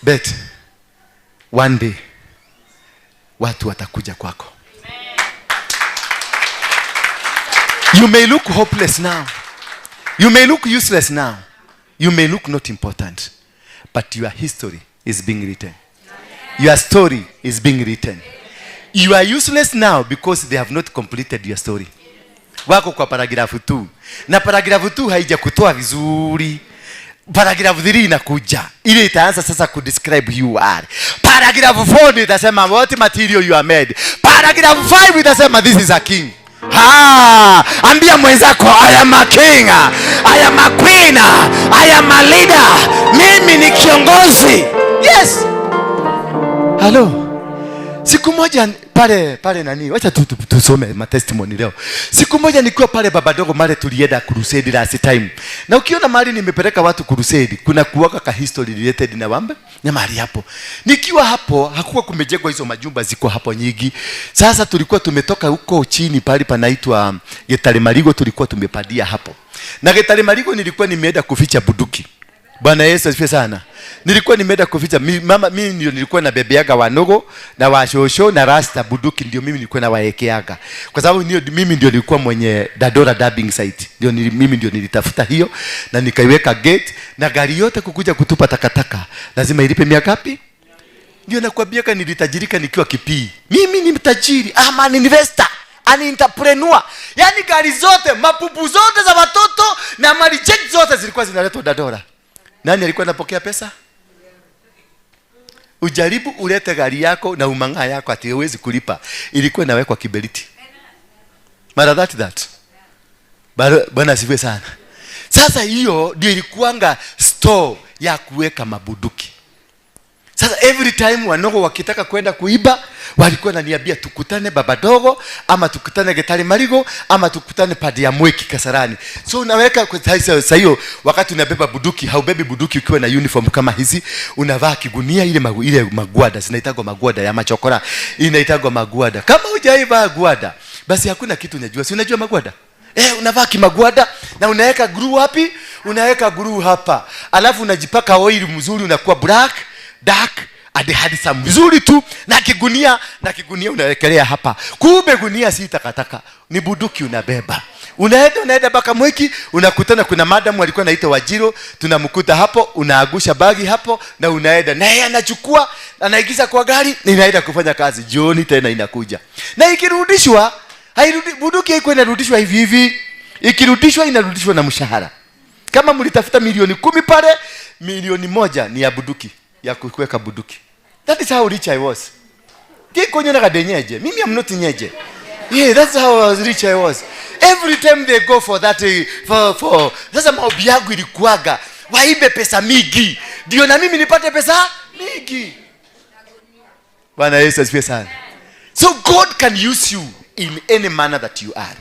Bet one day watu watakuja kwako. You may look hopeless now. You may look useless now. You may look not important. But your history is being written. Your story is being written. You are useless now because they have not completed your story. Wako kwa paragrafu 2. Na paragrafu 2 haijakutoa vizuri. Paragrafu 3 inakuja. Ile itaanza sasa kudescribe you are. Paragrafu 4 itasema what material you are made. Paragrafu 5 itasema this is a king. Ha! Ambia mwenzako, I am a king. I am a queen. I am a leader. Mimi ni kiongozi. Yes. Hello. Siku moja pale nani, wacha tusome ma testimony leo. Siku moja nikiwa pale Babadogo male tulienda crusade last time. Na ukiona mali nimepeleka watu crusade, kuna kuwaka ka history related na wamba na mali hapo. Nikiwa hapo hakuwa kumejengwa hizo majumba ziko hapo nyingi. Sasa tulikuwa tumetoka huko chini pale panaitwa Getare Marigo, tulikuwa tumepadia hapo. Na Getare Marigo nilikuwa nimeenda kuficha buduki. Bwana Yesu asifiwe sana. Nilikuwa nimeenda kuficha mama, mimi ndio nilikuwa na bebeaga wanogo na washosho na rasta buduki, ndio mimi nilikuwa nawaekeaga. Kwa sababu ndio mimi ndio nilikuwa mwenye Dadora dubbing site. Ndio mimi ndio nilitafuta hiyo na nikaiweka gate, na gari yote kukuja kutupa takataka lazima ilipe mia ngapi? Ndio nakwambia nilitajirika nikiwa kipii. Mimi ni mtajiri, I'm an investor, an entrepreneur. Yaani gari zote, mapupu zote za watoto na mali zote zilikuwa zinaletwa Dadora. Nani alikuwa anapokea pesa? Ujaribu ulete gari yako na umang'aa yako ati huwezi kulipa. Ilikuwa inawekwa kiberiti. Mara that. Bwana asifiwe sana. Sasa hiyo ndio ilikuanga store ya kuweka mabuduki. Sasa every time wanogo wakitaka kwenda kuiba, walikuwa wananiambia tukutane Baba Dogo, ama tukutane Getari Marigo, ama tukutane padi ya Mweki Kasarani. So unaweka kwa sasa hiyo wakati unabeba buduki, haubebi buduki ukiwa na uniform kama hizi, unavaa kigunia ile ile magwada, zinaitagwa magwada ya machokora, inaitagwa magwada. Kama hujaivaa gwada, basi hakuna kitu unajua. Si unajua magwada? Unavaa kimagwada na unaweka glue wapi? Unaweka glue hapa. Alafu unajipaka oil mzuri, unakuwa black, dark and handsome mzuri tu, na kigunia unawekelea hapa. Kumbe gunia si takataka, ni buduki unabeba. Unaenda baka Mweki, unakutana kuna madam alikuwa anaitwa Wajiro, tunamkuta hapo, unaagusha bagi hapo na unaenda. Na yeye anachukua, anaingiza kwa gari, na inaenda kufanya kazi. Jioni tena inakuja. Na ikirudishwa, hairudi, buduki haikuwa inarudishwa hivi hivi. Ikirudishwa inarudishwa na mshahara. Kama mlitafuta 10,000,000 pale, 1,000,000 ni ya buduki, ya kuweka buduki. That is how rich I was. Kiko nyona kadenyeje. Mimi am not nyeje. Yeah, that's how rich I was. Every time they go for that for sasa maombi yangu ilikuwaga waibe pesa mingi ndio na mimi nipate pesa mingi. Bwana Yesu asifiwe sana. So God can use you in any manner that you are.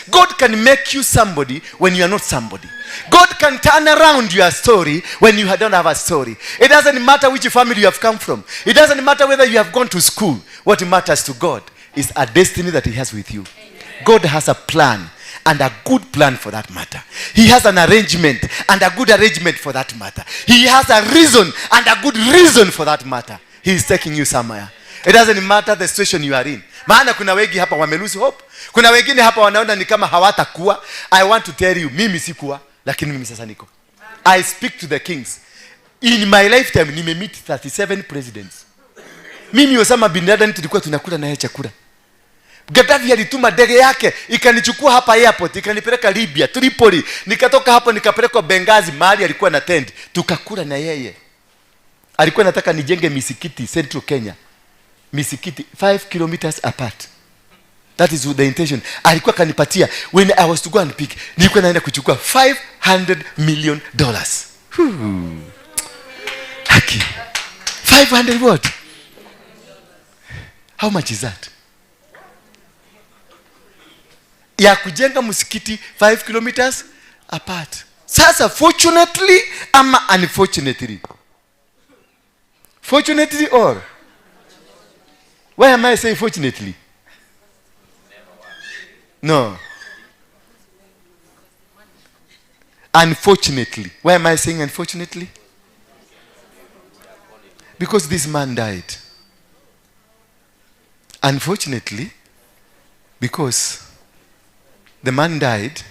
God can make you somebody when you are not somebody. God can turn around your story when you don't have a story. It doesn't matter which family you have come from. It doesn't matter whether you have gone to school. What matters to God is a destiny that he has with you. God has a plan, and a good plan for that matter. He has an arrangement, and a good arrangement for that matter. He has a reason, and a good reason for that matter. He is taking you somewhere. It doesn't matter the situation you are in. Maana kuna wengi hapa wame lose hope. Kuna wengine hapa wanaona ni kama hawatakuwa. I want to tell you, mimi sikuwa, lakini mimi sasa niko. I speak to the kings. In my lifetime nimemeet 37 presidents. Mimi Osama bin Laden tulikuwa tunakula naye chakula. Gaddafi alituma ndege yake ikanichukua hapa airport, ikanipeleka Libya, Tripoli. Nikatoka hapo nikapelekwa Benghazi, mahali alikuwa na tent. Tukakula na yeye. Alikuwa anataka nijenge misikiti Central Kenya. Misikiti 5 kilometers apart. That is the intention. Alikuwa kanipatia when I was to go and pick, nilikuwa naenda kuchukua $500 million. Haki. 500 what? How much is that? Ya kujenga msikiti 5 kilometers apart. Sasa fortunately ama unfortunately? Fortunately or? Why am I saying fortunately? No. Unfortunately. Why am I saying unfortunately? Because this man died. Unfortunately, because the man died,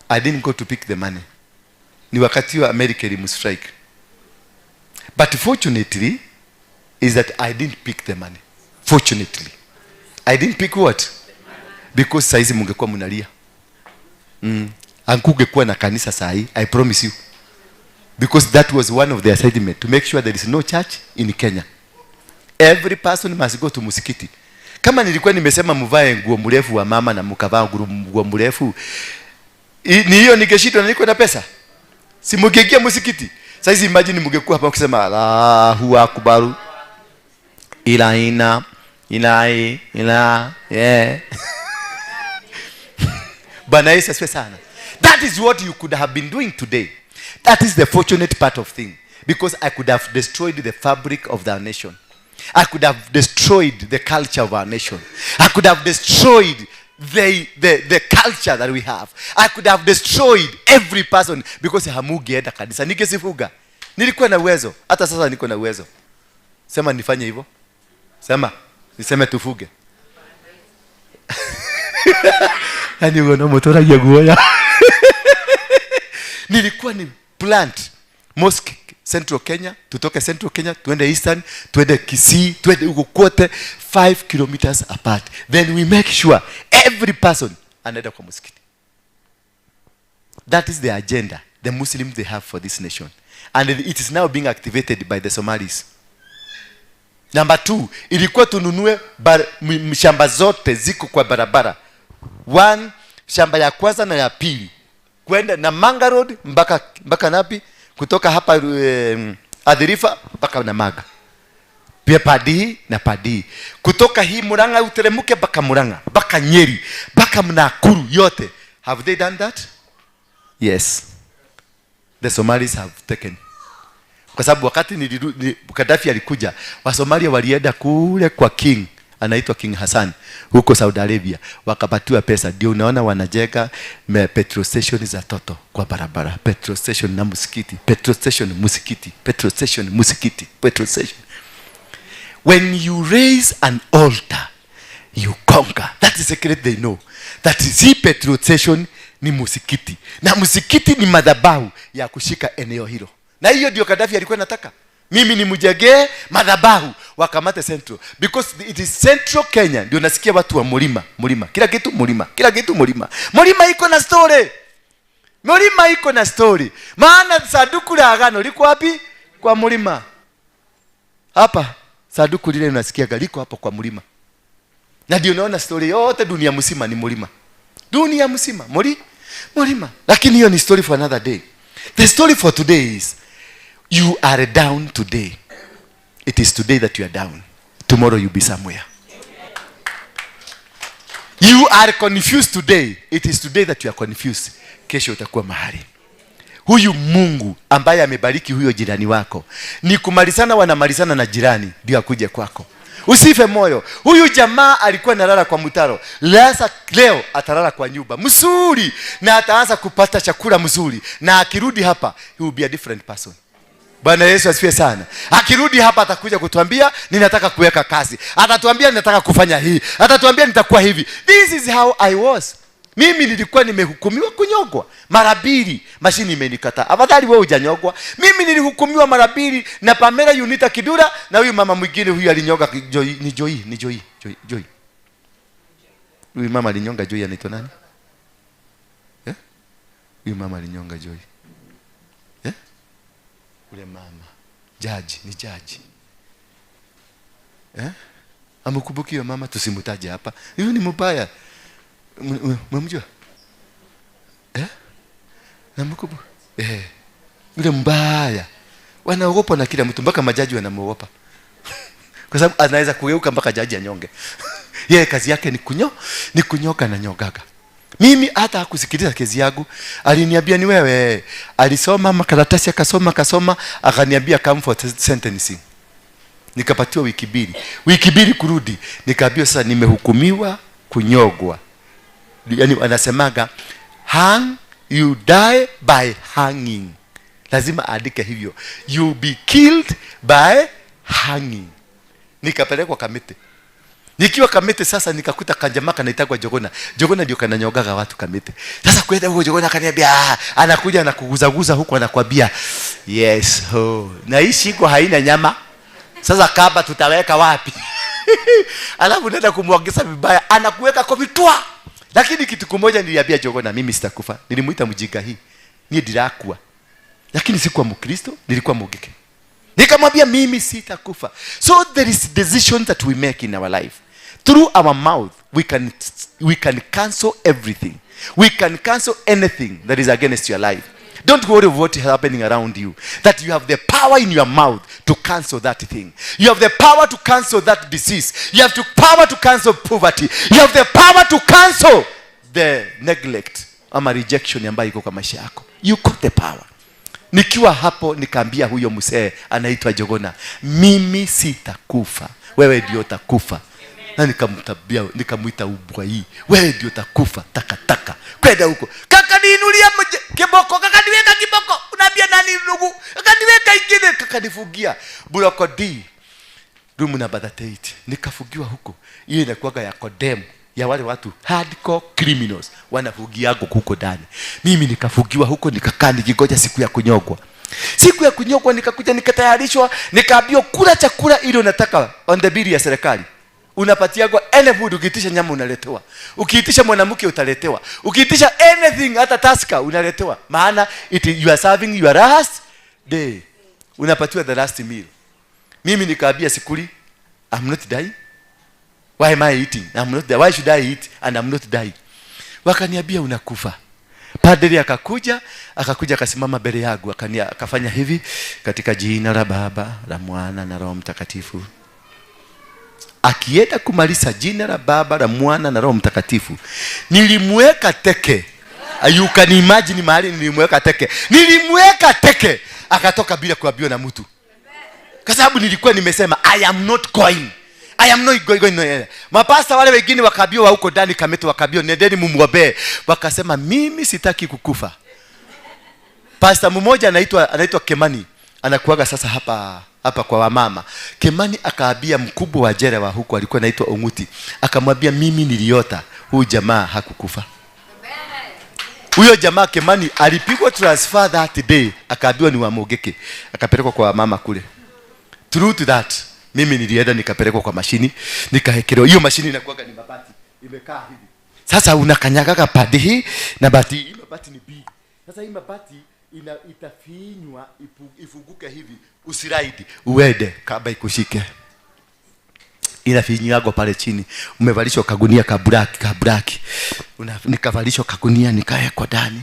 I didn't go to pick the money. Ni wakati wa America ilimustrike. But fortunately, is that I didn't pick the money. Fortunately. I didn't pick what? Because saizi mungekuwa mnalia. Ankungekuwa na kanisa sahi, I promise you. Because that was one of the assignment, to make sure there is no church in Kenya. Every person must go to msikiti. Kama nilikuwa nimesema mvae nguo mrefu wa mama na mkavaa nguo mrefu, ni hiyo ningeshindwa na niko na pesa. Si mungeingia msikiti. Saizi imagine mungekuwa hapa ukisema Allahu Akbar. Ila ina ila ila yeah. Bwana Yesu asifiwe sana. That is what you could have been doing today. That is the fortunate part of thing. Because I could have destroyed the fabric of the nation. I could have destroyed the culture of our nation. I could have destroyed the culture that we have. I could have destroyed every person because hamugeenda kanisa. Ningesifuga. Nilikuwa na uwezo. Hata sasa niko na uwezo. Sema nifanye hivyo. Sema niseme tufuge. Yaani unaona motora guoya. Nilikuwa ni plant mosque Central Kenya, tutoke Central Kenya, tuende Eastern, tuende Kisii, tuende huko kote 5 kilometers apart. Then we make sure every person anaenda kwa msikiti. That is the agenda the Muslims they have for this nation. And it is now being activated by the Somalis. Namba 2, ilikuwa tununue shamba zote ziko kwa barabara. 1, shamba ya kwanza na ya pili. Kwenda na Manga Road mpaka napi? Kutoka hapa Adhirifa mpaka Namaga. Pia Padi na Padi. Kutoka hii Murang'a uteremuke mpaka Murang'a, mpaka Nyeri, mpaka Nakuru yote. Have they done that? Yes. The Somalis have taken. Kwa sababu wakati Gaddafi alikuja, Wasomalia walienda kule kwa king, anaitwa King Hassan, huko Saudi Arabia, wakapatiwa pesa. Ndio unaona wanajenga petrol station za toto kwa barabara, petrol station na msikiti, petrol station msikiti, petrol station msikiti, petrol station. When you raise an altar, you conquer. That is secret they know. That is hii petrol station ni msikiti. Na msikiti ni madhabahu ya kushika eneo hilo. Na hiyo ndio Gaddafi alikuwa anataka. Mimi ni mjengee madhabahu wakamate Central. Because it is Central Kenya. Ndio nasikia watu wa mlima, mlima. Kila kitu mlima, kila kitu mlima. Mlima iko na story. Mlima iko na story. Maana sanduku la agano liko wapi? Kwa mlima. Hapa sanduku lile unasikia liko hapo kwa mlima. Na ndio unaona story yote dunia mzima ni mlima. Dunia mzima, mlima. Lakini hiyo ni story for another day. The story for today is you are down today. It is today that you are down. Tomorrow you'll be somewhere. You are confused today. It is today that you are confused. Kesho utakuwa mahali. Huyu Mungu ambaye amebariki huyo jirani wako, ni kumalizana, wanamalizana na jirani ndio akuje kwako. Usife moyo. Huyu jamaa alikuwa analala kwa mtaro. Leo atalala kwa nyumba mzuri na ataanza kupata chakula mzuri, na akirudi hapa he will be a different person. Bwana Yesu asifiwe sana. Akirudi hapa atakuja kutuambia ninataka kuweka kazi. Atatuambia ninataka kufanya hii. Atatuambia nitakuwa hivi. This is how I was. Mimi nilikuwa nimehukumiwa kunyogwa mara mbili, mashini imenikataa. Afadhali wewe hujanyogwa. Mimi nilihukumiwa mara mbili na Pamela Yunita Kidura na huyu mama mwingine huyu alinyoga Joy, ni Joy, ni Joy, Joy, Joy. Huyu mama alinyonga Joy anaitwa nani? Eh? Huyu mama alinyonga Joy. Eh? Ule mama jaji, ni jaji. Eh? Amkumbuki huyo mama, tusimtaje hapa. Huyu ni mbaya. Mmemjua? Eh? Namkumbuka. Eh. Yule mbaya. Wanaogopa na kila mtu, mpaka majaji wanamuogopa. Kwa sababu anaweza kugeuka mpaka jaji anyonge. Yeye kazi yake ni ni kunyoka na nyogaga. Mimi hata hakusikiliza kesi yangu, aliniambia ni wewe. Alisoma makaratasi akasoma akaniambia come for sentencing. Nikapatiwa wiki mbili. Wiki mbili kurudi, nikaambiwa sasa nimehukumiwa kunyogwa. Yani anasemaga hang, you die by hanging. Lazima aandike hivyo. You be killed by hanging. Nikapelekwa Kamiti. Nikiwa Kamiti sasa nikakuta kanjamaa kanaitwa Jogona. Jogona ndio kananyogaga watu Kamiti. Sasa kwenda huko Jogona akaniambia, anakuja anakuguzaguza huko anakuambia, yes, oh. Na hii shingo haina nyama. Sasa kaba tutaweka wapi? Alafu nenda kumwagiza vibaya, anakuweka kwa vitwa. Lakini kitu kimoja niliambia Jogona, mimi sitakufa. Nilimuita mjinga hii. Ni ndirakua. Lakini sikuwa Mkristo, nilikuwa Mugike. Nikamwambia mimi sitakufa. So there is decision that we make in our life. Through our mouth we can cancel everything. We can cancel anything that is against your life. Don't worry of what is happening around you. That you have the power in your mouth to cancel that thing. You have the power to cancel that disease. You have the power to cancel poverty. You have the power to cancel the neglect ama rejection ambayo iko kwa maisha yako. You got the power. Nikiwa hapo nikaambia huyo mzee anaitwa Jogona, mimi sitakufa, wewe ndio utakufa. Na nikamtabia, nikamuita ubwa hii, wewe ndio utakufa, takataka. Kwenda huko. Kaka niinulia kiboko, kaka niweka kiboko. Unaambia nani ndugu? Kaka niweka ingine, kaka nifugia. Buloko D. Room number 38. Nikafugiwa huko. Hiyo inakuwa ya condemn ya wale watu hardcore criminals wanafugiago huko ndani. Mimi nikafugiwa huko, nikakaa nikingoja siku ya kunyogwa. Siku ya kunyogwa nikakuja nikatayarishwa, nikaambiwa kula chakula ile unataka on the bill ya serikali. Unapatiagwa any food, ukiitisha nyama unaletewa. Ukiitisha mwanamke utaletewa. Ukiitisha anything hata taska unaletewa. Maana you are serving your last day. Unapatiwa the last meal. Mimi nikaambia sikuli, I'm not dying. Why am I eating? I'm not dying. Why should I eat and I'm not dying? Wakaniambia unakufa. Padri akakuja akasimama mbele yangu, akafanya hivi, katika jina la Baba, la Mwana na Roho Mtakatifu. Akienda kumaliza jina la Baba, la Mwana na Roho Mtakatifu, nilimweka teke. You can imagine mahali nilimweka teke. Nilimweka teke, akatoka bila kuambiwa na mtu. Kwa sababu nilikuwa nimesema I am not going. I am not going. Mapasta wale wengine wakaambiwa huko ndani Kameto, wakaambiwa nendeni mumuombee. Wakasema mimi sitaki kukufa. Pastor mmoja anaitwa Kemani, anakuaga sasa hapa kwa wamama. Kemani akaambia mkubwa wa jela wa huko, alikuwa anaitwa Onguti, akamwambia mimi niliota huyu jamaa hakukufa. Huyo jamaa Kemani alipigwa transfer that day, akaambiwa ni wa Mogeke, akapelekwa kwa wamama kule. True to that, mimi nilienda nikapelekwa kwa mashini, nikaekelewa. Hiyo mashini inakuwaga ni mabati, imekaa hivi. Sasa unakanyaga padi hii na bati hii, mabati ni big. Sasa hii mabati itafinywa ifunguke hivi, usiraidi, uende kaba ikushike. Inafinywa pale chini. Umevalishwa kagunia ka black. Nikavalishwa kagunia, nikawekwa ndani,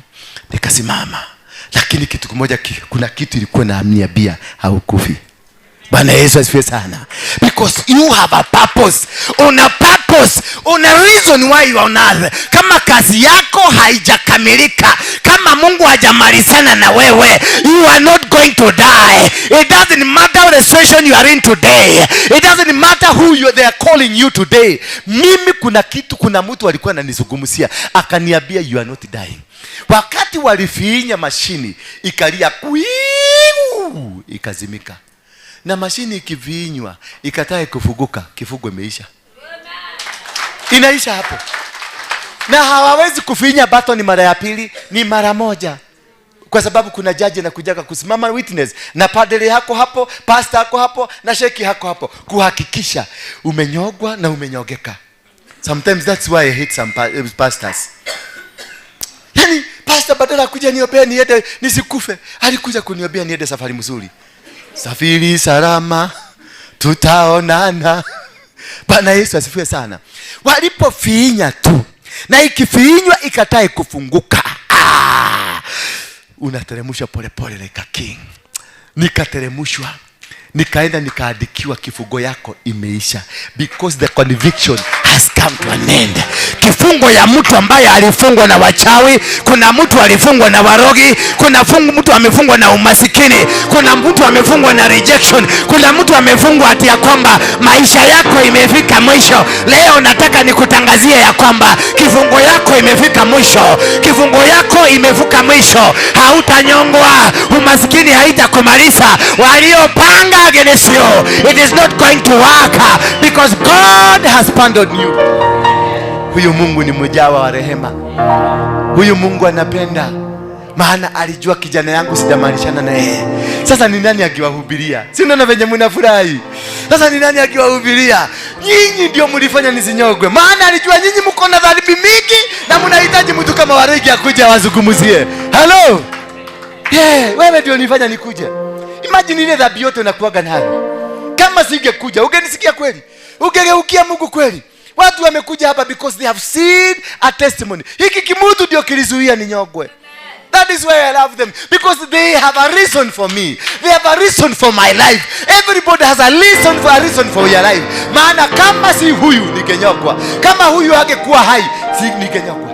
nikasimama. Lakini kitu kimoja, kuna kitu ilikuwa naamnia haukufi. Bwana Yesu asifiwe sana. Because you have a purpose. Una purpose. Una reason why you are on earth. Kama kazi yako haijakamilika, kama Mungu hajamalizana na wewe, you are not going to die. It doesn't matter the situation you are in today. It doesn't matter who they are calling you today. Mimi kuna kitu, kuna mtu alikuwa ananizungumzia, akaniambia you are not dying. Wakati walifinya mashini, ikalia kuiu, ikazimika. Na mashini ikivinywa, ikatae kufuguka, kifugo imeisha. Inaisha hapo. Na hawawezi kufinya button mara ya pili, ni mara moja. Kwa sababu kuna jaji na kujaga kusimama witness, na padri hako hapo, pastor hako hapo, na sheki hako hapo, kuhakikisha umenyogwa na umenyogeka. Sometimes that's why I hate some pastors. Yani pastor badala kuja niombea niende nisikufe, alikuja kuniombea niende safari mzuri. Safiri salama, tutaonana. Bwana Yesu asifiwe sana. Walipofinya tu, na ikifinywa ikatae kufunguka, unateremshwa pole pole like a king. Nikateremshwa, nikaenda nikaandikiwa kifungo yako imeisha, because the conviction has come to an end. Kifungo ya mtu ambaye alifungwa na wachawi, kuna mtu alifungwa na warogi, kuna mtu amefungwa na umasikini, kuna mtu amefungwa na rejection, kuna mtu amefungwa ati ya kwamba maisha yako imefika mwisho. Leo nataka nikutangazie ya kwamba kifungo yako imefika mwisho. Kifungo yako imefika mwisho. Hautanyongwa, umasikini haitakumaliza. Waliopanga against you, it is not going to work, because God has pardoned you. Huyu Mungu ni mjawa wa rehema. Huyu Mungu anapenda. Maana alijua kijana yangu sijamalishana na yeye. Sasa ni nani akiwahubiria? Si unaona venye mnafurahi? Sasa ni nani akiwahubiria? Nyinyi ndio mlifanya nisinyogwe. Maana alijua nyinyi mko na dhambi mingi na mnahitaji mtu kama Waregi akuje awazungumzie. Hello. Yeah, wewe ndio nilifanya nikuje. Imagine ile dhambi yote unakuaga nayo. Kama singekuja, ungenisikia kweli? Ungegeukia Mungu kweli? Watu wamekuja hapa because they have seen a testimony. Hiki kimutu ndio kilizuia ninyogwe. That is why I love them, because they have a reason for me. They have a reason for my life. Everybody has a reason for your life. Maana kama si huyu ningenyogwa. Kama huyu angekuwa hai, si ningenyogwa.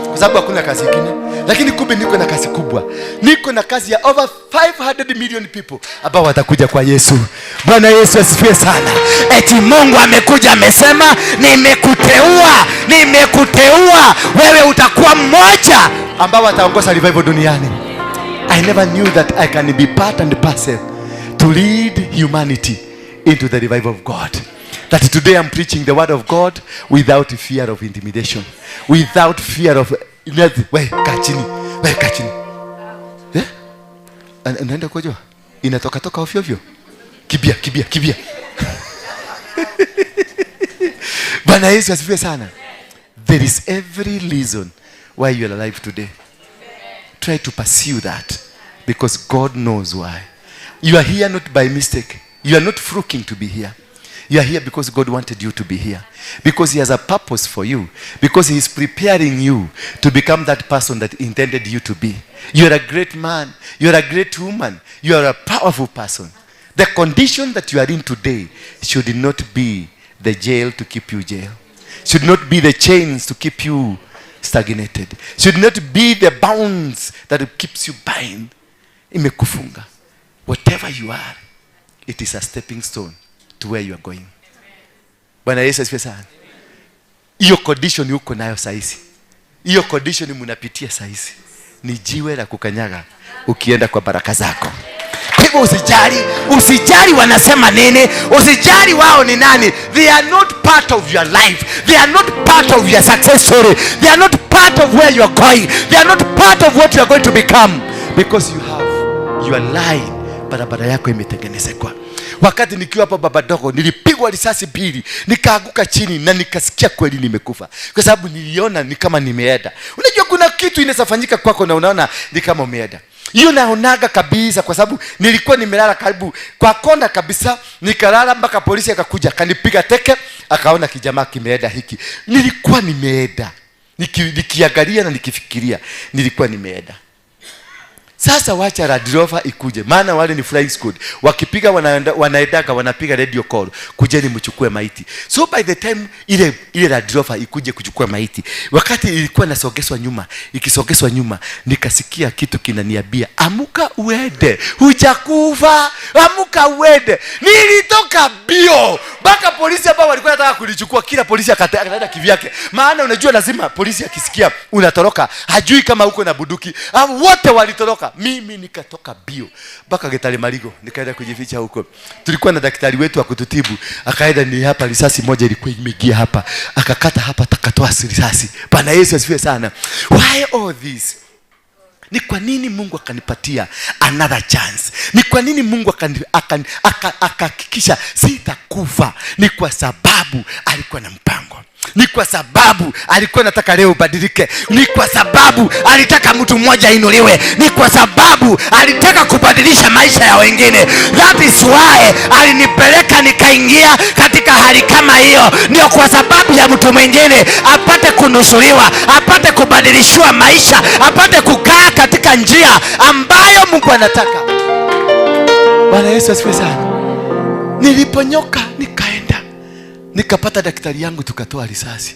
Kwa sababu hakuna kazi nyingine. Lakini kumbe niko na kazi kubwa. Niko na kazi ya over 500 million people ambao watakuja kwa Yesu. Bwana Yesu asifiwe sana. Eti Mungu amekuja amesema, nimekuteua, nimekuteua, wewe utakuwa mmoja ambao wataongoza revival duniani. I never knew that I can be part and parcel to lead humanity into the revival of God. That today I'm preaching the word of God without fear of intimidation, without fear of we kachini, we kachini. Eh? Anaenda kujua? Inatoka toka ovyo ovyo. Kibia, kibia, kibia. Bwana Yesu asifiwe sana. There is every reason why you are alive today. Try to pursue that, because God knows why. You are here not by mistake. You are not fluking to be here. You are here because God wanted you to be here. Because he has a purpose for you. Because he is preparing you to become that person that intended you to be. You are a great man. You are a great woman. You are a powerful person. The condition that you are in today should not be the jail to keep you jail. Should not be the chains to keep you stagnated. Should not be the bounds that keeps you bind. Imekufunga. Whatever you are, it is a stepping stone to where you are going. Bwana Yesu asifiwe sana. Hiyo condition uko nayo saizi, hiyo condition mnapitia saizi, ni jiwe la kukanyaga ukienda kwa baraka zako. Kwa hivyo usijali wanasema nini, usijali wao ni nani. They are not part of your life. They are not part of your success story. They are not part of where you are going. They are not part of what you are going to become. Because you have your line. Barabara yako imetengenezwa. Wakati nikiwa hapa baba dogo, nilipigwa risasi 2, nikaanguka chini na nikasikia kweli nimekufa. Kwa sababu niliona ni kama nimeenda. Unajua kuna kitu inaweza fanyika kwako na unaona ni kama umeenda. Hiyo naonaga kabisa, kwa sababu nilikuwa nimelala karibu kwa kona kabisa, nikalala mpaka polisi akakuja, akanipiga teke, akaona kijamaa kimeenda hiki. Nilikuwa nimeenda. Nikiangalia na nikifikiria, nilikuwa nimeenda. Sasa wacha Land Rover ikuje, maana wale ni flying squad. Wakipiga wanaendaga wanapiga radio call, kujeni mchukue maiti. So by the time ile Land Rover ikuje kuchukua maiti, wakati ilikuwa nasogeshwa nyuma, ikisogeshwa nyuma, nikasikia kitu kinaniambia, amuka uende, hujakufa, amuka uende. Nilitoka bio mpaka polisi ambao walikuwa wanataka kunichukua, kila polisi akaenda kivyake. Maana unajua lazima polisi akisikia unatoroka, hajui kama uko na bunduki. Wote walitoroka. Mimi nikatoka bio mpaka Getare Marigo, nikaenda kujificha huko. Tulikuwa na daktari wetu wa kututibu, akaenda ni hapa risasi moja ilikuwa imeingia hapa, akakata hapa, akatoa risasi. Bwana Yesu asifiwe sana. Why all this? Ni kwa nini Mungu akanipatia another chance? Ni kwa nini Mungu akahakikisha sitakufa? Ni kwa sababu alikuwa na mpango. Ni kwa sababu alikuwa anataka leo ubadilike. Ni kwa sababu alitaka mtu mmoja ainuliwe. Ni kwa sababu alitaka kubadilisha maisha ya wengine. That is why alinipeleka nikaingia katika hali kama hiyo. Ndio kwa sababu ya mtu mwingine apate kunusuriwa, apate kubadilishwa maisha, apate kukaa katika njia ambayo Mungu anataka. Bwana Yesu asifiwe sana. Niliponyoka nikaenda nikapata daktari yangu, tukatoa risasi.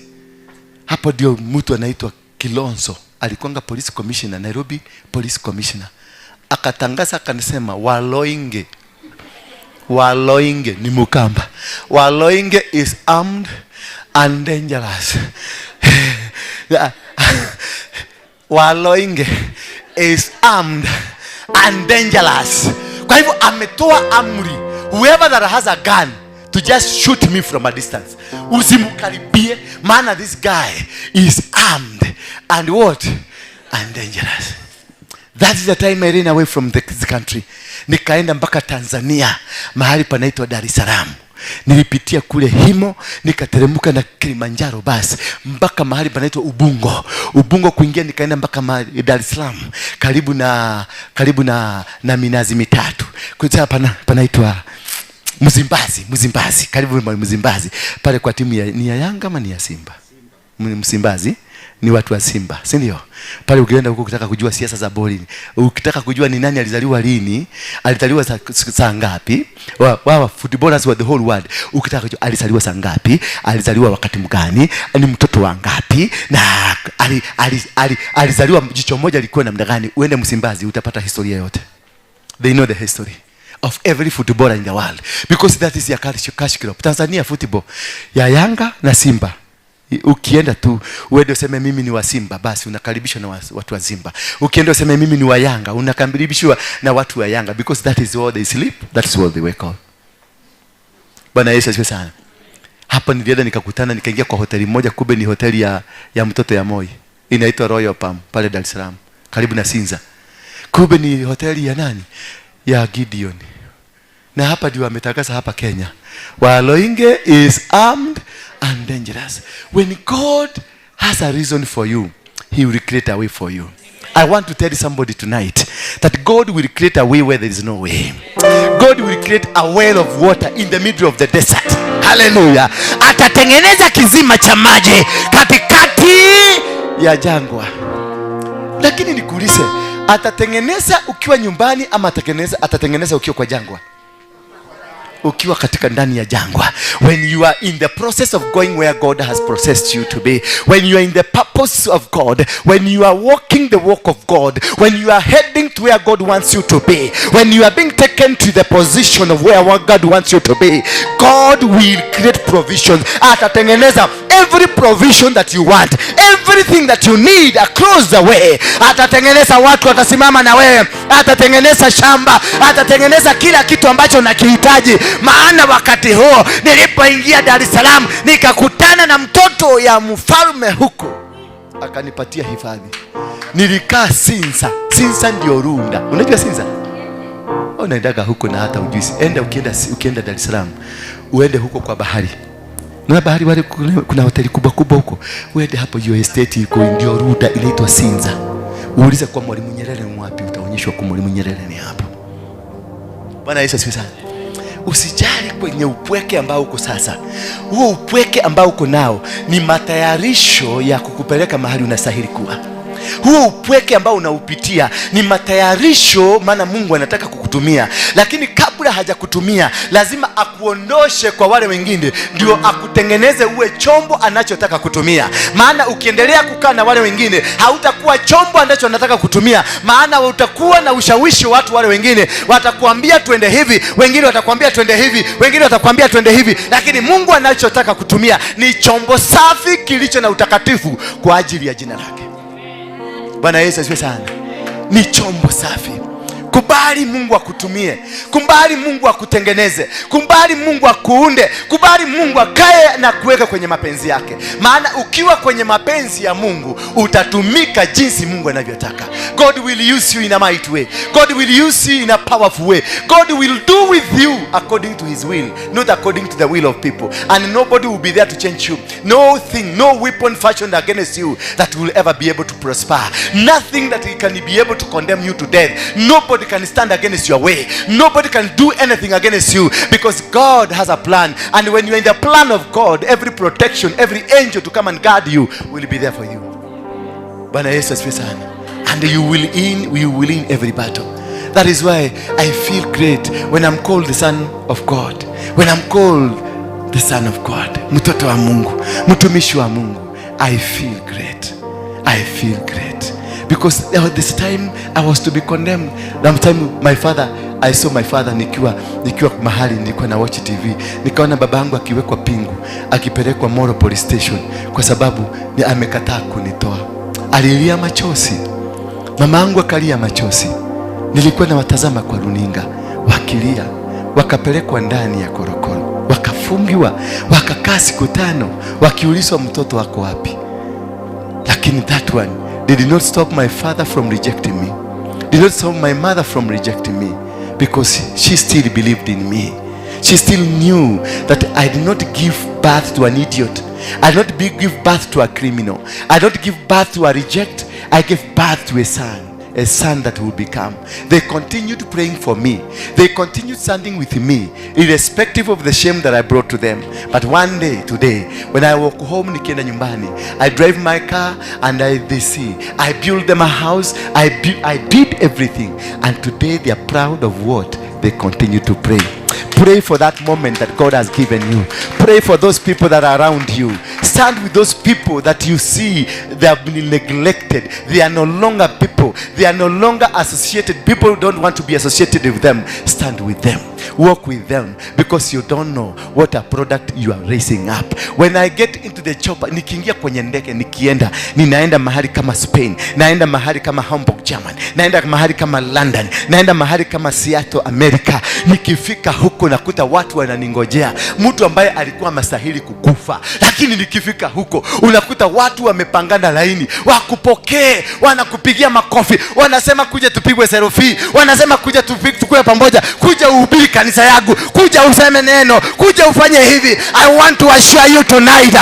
Hapo ndio mtu anaitwa Kilonzo, alikuwa police commissioner, Nairobi police commissioner. Akatangaza akanisema, Waloinge ni Mukamba. Waloinge is armed and dangerous. Waloinge is armed and dangerous. Kwa hivyo ametoa amri, whoever that has a gun to just shoot me from a distance. Usimkaribie, maana this guy is armed and what? And dangerous. That is the time I ran away from the country. Nikaenda mpaka Tanzania, mahali panaitwa Dar es Salaam. Nilipitia kule Himo, nikateremka na Kilimanjaro basi mpaka mahali panaitwa Ubungo. Ubungo kuingia nikaenda mpaka Dar es Salaam, karibu na minazi mitatu. Kwa panaitwa Mzimbazi, karibu na Mzimbazi. Pale kwa timu ni ya Yanga ama ni ya Simba? Msimbazi ni watu wa Simba, si ndio? Pale ukienda huko ukitaka kujua siasa za boli, ukitaka kujua ni nani alizaliwa lini, alizaliwa saa ngapi, wa footballers wa the whole world, ukitaka kujua alizaliwa saa ngapi, alizaliwa wakati mgani, ni mtoto wa ngapi, na alizaliwa jicho moja lilikuwa namna gani, uende Msimbazi utapata historia yote. They know the history of every footballer in the world, because that is their cash crop. Tanzania football ya Yanga na Simba. Ukienda tu uende useme mimi ni wa Simba, basi unakaribishwa na watu wa Simba. Ukienda useme mimi ni wa Yanga, unakaribishwa na watu wa Yanga, because that is all they sleep, that is what they wake up. Bwana Yesu asifiwe sana. Hapa nilienda nikakutana, nikaingia kwa hoteli moja, kumbe ni hoteli ya mtoto ya Moi. Inaitwa Royal Palm pale Dar es Salaam, karibu na Sinza. Kumbe ni hoteli ya nani? Ya Gideon. Na hapa ndio ametangaza hapa Kenya. Waloinge is armed and dangerous. When God has a reason for you, he will create a way for you. I want to tell somebody tonight that God will create a way where there is no way. God will create a well of water in the middle of the desert. Hallelujah. Atatengeneza kizima cha maji katikati ya jangwa. Lakini nikuulize, atatengeneza ukiwa nyumbani ama atatengeneza ukiwa kwa jangwa? Ukiwa katika ndani ya jangwa. When you are in the process of going where God has processed you to be, when you are in the purpose of God, when you are walking the walk of God, when you are heading to where God wants you to be, when you are being taken to the position of where God wants you to be, God will create provisions. Atatengeneza every provision that you want, everything that you need across the way. Atatengeneza watu watasimama na wewe, atatengeneza shamba, atatengeneza kila kitu ambacho unakihitaji. Maana wakati huo nilipoingia Dar es Salaam nikakutana na mtoto ya mfalme huko, akanipatia hifadhi. Nilikaa Sinza. Sinza ndio Runda. Unajua Sinza? Unaendaga huko na hata ujuisi. Enda ukienda Dar es Salaam, uende huko kwa bahari. Na bahari wale kuna hoteli kubwa kubwa huko. Uende hapo hiyo estate iko ndio Runda, inaitwa Sinza. Uulize kwa Mwalimu Nyerere ni wapi, utaonyeshwa kwa Mwalimu Nyerere ni hapo. Bwana Yesu asifiwe sana. Usijali kwenye upweke ambao uko sasa. Huo upweke ambao uko nao ni matayarisho ya kukupeleka mahali unastahili kuwa. Huo upweke ambao unaupitia ni matayarisho, maana Mungu anataka kukutumia. Lakini kabla hajakutumia lazima akuondoshe kwa wale wengine, ndio akutengeneze uwe chombo anachotaka kutumia. Maana ukiendelea kukaa na wale wengine hautakuwa chombo anacho anataka kutumia. Maana utakuwa na ushawishi watu wale wengine watakuambia twende hivi, wengine watakuambia twende hivi, wengine watakuambia twende hivi. Lakini Mungu anachotaka kutumia ni chombo safi kilicho na utakatifu kwa ajili ya jina lake. Bwana Yesu asifiwe sana. Ni chombo safi. Kubali Mungu akutumie. Kubali Mungu akutengeneze. Kubali Mungu akuunde. Kubali Mungu akae na kuweka kwenye mapenzi yake. Maana ukiwa kwenye mapenzi ya Mungu utatumika jinsi Mungu anavyotaka. God will use you in a mighty way. God will use you in a powerful way. God will do with you according to his will, not according to the will of people. And nobody will be there to change you. No thing, no weapon fashioned against you that will ever be able to prosper. Nothing that can be able to condemn you to death. Nobody can stand against your way. Nobody can do anything against you, because God has a plan. And when you're in the plan of God, every protection, every angel to come and guard you will be there for you. Bwana Yesu asifiwe sana. And you will win every battle. That is why I feel great when I'm called the son of God. When I'm called the son of God, mtoto wa Mungu, mtumishi wa Mungu, I feel great. I feel great. Because this time I was to be condemned. That time my father, I saw my father nikiwa mahali nilikuwa na watch TV. Nikaona babangu akiwekwa pingu, akipelekwa Moro Police Station kwa sababu ni amekataa kunitoa. Alilia machozi. Mamangu akalia machozi. Nilikuwa nawatazama kwa runinga wakilia, wakapelekwa ndani ya korokoro, wakafungiwa, wakakaa siku 5 wakiulizwa mtoto wako wapi. Lakini that one did not stop my father from rejecting me. Did not stop my mother from rejecting me, because she still believed in me. She still knew that I did not give birth to an idiot. I did not give birth to a criminal. I don't give birth to a reject. I gave birth to a son. A son that will become. They continued praying for me. They continued standing with me, irrespective of the shame that I brought to them. But one day, today, when I walk home, nikienda nyumbani, I drive my car and they see. I build them a house. I did everything. And today they are proud of what they continue to pray. Pray for that moment that God has given you. Pray for those people that are around you. Stand with those people that you see they have been neglected. They are no longer people. They are no longer associated. People don't want to be associated with them. Stand with them. Walk with them, because you don't know what a product you are raising up. When I get into the chopper, nikiingia kwenye ndege, nikienda, ninaenda mahali kama Spain, naenda mahali kama Hamburg, Germany, naenda mahali kama London, naenda mahali kama Seattle, America. Nikifika huko nakuta watu wananingojea. Mtu ambaye alikuwa mastahili kukufa, lakini nikifika huko unakuta watu wamepangana laini, wakupokee, wanakupigia makofi, wanasema kuja tupigwe selfie, wanasema kuja tukue pamoja, kuja uhubiri kanisa yangu, kuja useme neno, kuja ufanye hivi. I want to assure you tonight,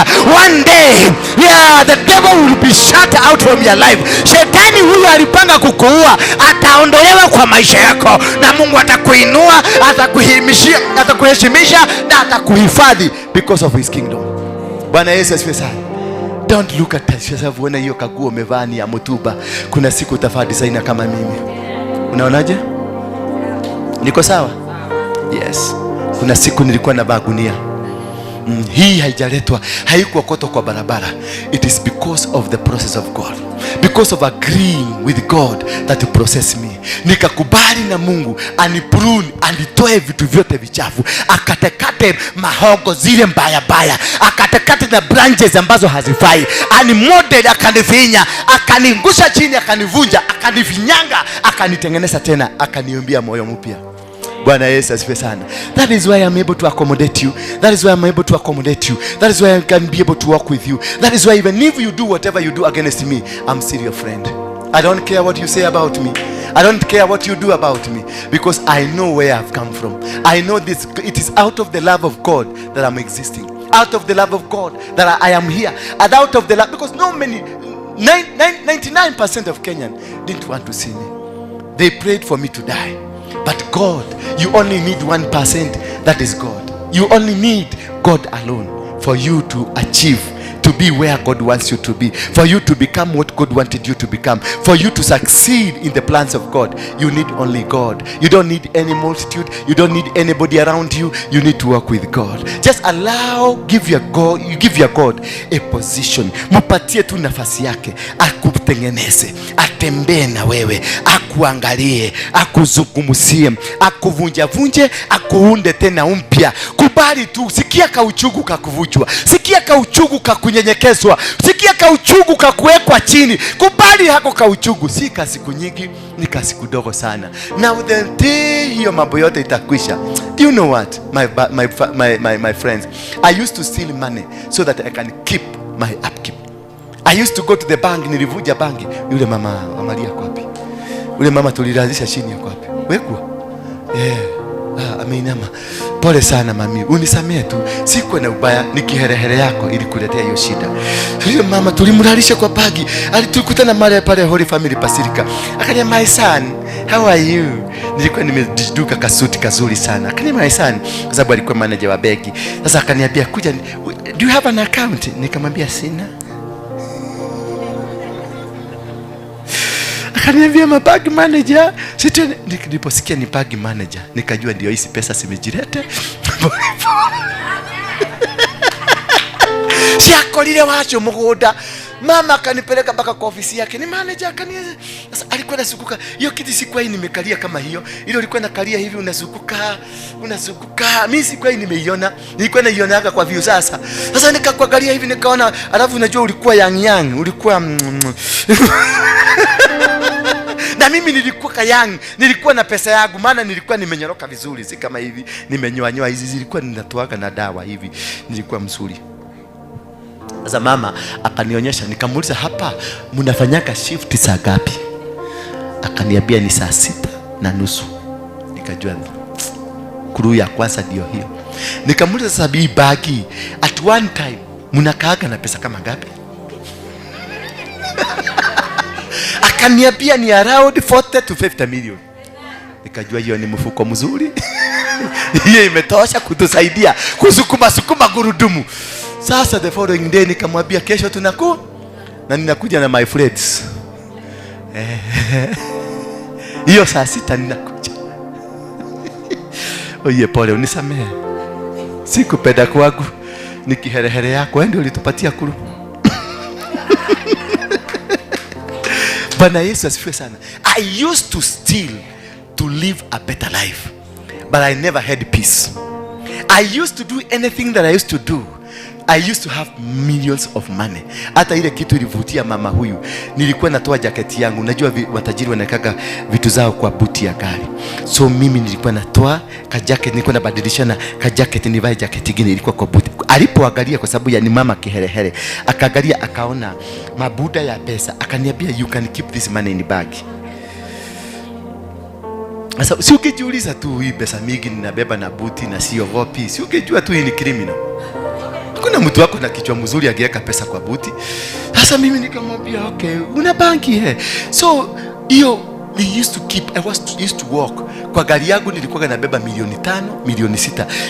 one day, yeah, the devil will be shut out from your life. Shetani huyu alipanga kukuua ataondolewa kwa maisha yako, na Mungu atakuinua, atakuheshimisha na atakuhifadhi because of his kingdom. Bwana Yesu asifiwe sana. Don't look at yourself uone hiyo kaguo umevaa ni ya mtuba. Kuna siku utavaa designer kama mimi. Unaonaje? Niko sawa? Yes. Kuna siku nilikuwa navaa gunia. Hii haijaletwa, haikuokotwa kwa barabara. It is because of the process of God, because of agreeing with God that to process me. Nikakubali na Mungu aniprune, anitoe vitu vyote vichafu, akatekate mahogo zile mbaya mbaya, akatekate na branches ambazo hazifai, animodel, akanifinya, akaningusha chini, akanivunja, akanifinyanga, akanitengeneza tena, akaniumbia moyo mpya. Bwana Yesu asifiwe sana. That is why I'm able to accommodate you. That is why I'm able to accommodate you. That is why I can be able to work with you. That is why even if you do whatever you do against me, I'm still your friend. I don't care what you say about me. I don't care what you do about me, because I know where I've come from. I know this. It is out of the love of God that I'm existing. Out of the love of God that I am here. And out of the love, because no many, 99% of Kenyan didn't want to see me. They prayed for me to die. But God, you only need 1%, that is God. You only need God alone for you to achieve, to be where God wants you to be, for you to become what God wanted you to become, for you to succeed in the plans of God. You need only God. You don't need any multitude. You don't need anybody around you. You need to work with God. Just allow, give your God, you give your God a position. Mpatie tu nafasi yake, akutengeneze, atembee na wewe, akuangalie, akuzungumzie, akuvunjavunje, akuunde tena mpya. Kubali tu, sikia kauchugu kakuvunjwa, sikia kauchugu kakunyenyekezwa, sikia kauchugu kakuwekwa chini. Kubali hako kauchugu, si ka siku nyingi, ni ka siku dogo sana. Now the day hiyo mambo yote itakwisha. Do you know what, my friends, I used to steal money so that I can keep my upkeep. I used to go to the bank, nilivuja banki. Yule mama Amalia kwa wapi? Yule mama tulilazisha chini ya kwa wapi? Wekwa? Yeah. Ameinama. Pole sana mami, unisamee tu, sikuwa na ubaya, ni kiherehere yako ilikuletea hiyo shida. Yule mama tulimlalisha kwa bagi, alitukuta na mara pale Holy Family Basilica. Akaniambia, my son, how are you? Nilikuwa nimejiduka kasuti kazuri sana. Akaniambia, my son, kwa sababu alikuwa manager wa benki. Sasa akaniambia, kuja, do you have an account? Nikamwambia sina. Akaniambia ma bag manager, sito. Niliposikia ni bag manager, nikajua ndio hizi pesa simejilete. Siakolile wacho mugunda. Mama akanipeleka mpaka kwa ofisi yake. Ni manager akaniambia, sasa alikuwa anazunguka. Hiyo kiti sikuwa nimekalia kama hiyo. Ile ulikuwa nakalia hivi unazunguka, unazunguka. Mimi sikuwa nimeiona. Nilikuwa naionaga kwa view sasa. Sasa nikakuangalia hivi nikaona, alafu unajua ulikuwa yang yang, ulikuwa na mimi nilikuwa kayang, nilikuwa na pesa yangu, maana nilikuwa nimenyoroka vizuri, si kama hivi nimenyoa nyoa hizi, zilikuwa ninatoaga na dawa hivi, nilikuwa mzuri. Sasa mama akanionyesha, nikamuuliza hapa mnafanyaka shift saa ngapi? Akaniambia ni 6:30. Nikajua kuru ya kwanza ndio hiyo. Nikamuuliza sasa hii bagi at one time mnakaaga na pesa kama ngapi? Akaniambia ni around 40 to 50 million. Nikajua hiyo ni mfuko mzuri. Hiyo imetosha kutusaidia kusukuma sukuma gurudumu. Sasa the following day nikamwambia kesho tunaku na ninakuja na my friends. Hiyo 6:00 ninakuja. Oye pole, unisamehe. Sikupenda kwangu, ni kiherehere yako, wewe ndio ulitupatia kuru. Bwana Yesu asifiwe sana. I used to steal to live a better life, but I never had peace. I used to do anything that I used to do. I used to have millions of money. Hata ile kitu ilivutia mama huyu, nilikuwa natoa jaketi yangu. Unajua watajiri wanawekaga vitu zao kwa buti ya gari. So mimi nilikuwa natoa ka jacket, nilikuwa nabadilishana ka jacket, nivae jacket nyingine ilikuwa kwa buti. Alipoangalia, kwa sababu ya ni mama kiherehere, akaangalia akaona mabuda ya pesa, akaniambia you can keep this money in the bag. Sasa si ukijiuliza tu hii pesa mingi ninabeba na buti na siogopi, si ukijua tu hii ni criminal. Hakuna mtu wako na kichwa mzuri akiweka pesa kwa buti. Sasa mimi nikamwambia okay, una banki he. So hiyo we used to keep, I was used to walk. Kwa gari yangu nilikuwa nabeba 5 milioni, 6 milioni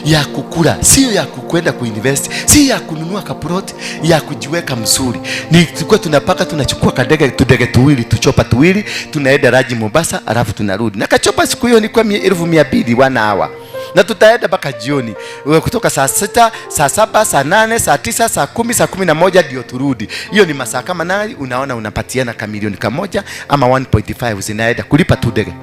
ya kukula, sio ya kukwenda kuinvest, si ya kununua kaplot, ya kujiweka mzuri. Nilikuwa tunapaka, tunachukua kadege, tudege tuwili, tuchopper tuwili, tunaenda Raji Mombasa, alafu tunarudi. Na kachopper siku hiyo nilikuwa 200,000 1 hour na tutaenda mpaka jioni. Uwe kutoka saa 6, saa 7, saa 8, saa 9, saa 10, saa 11 ndio turudi. Hiyo ni masaa kama 8. Unaona unapatiana kamilioni kamoja ama 1.5 zinaenda kulipa tu ndege.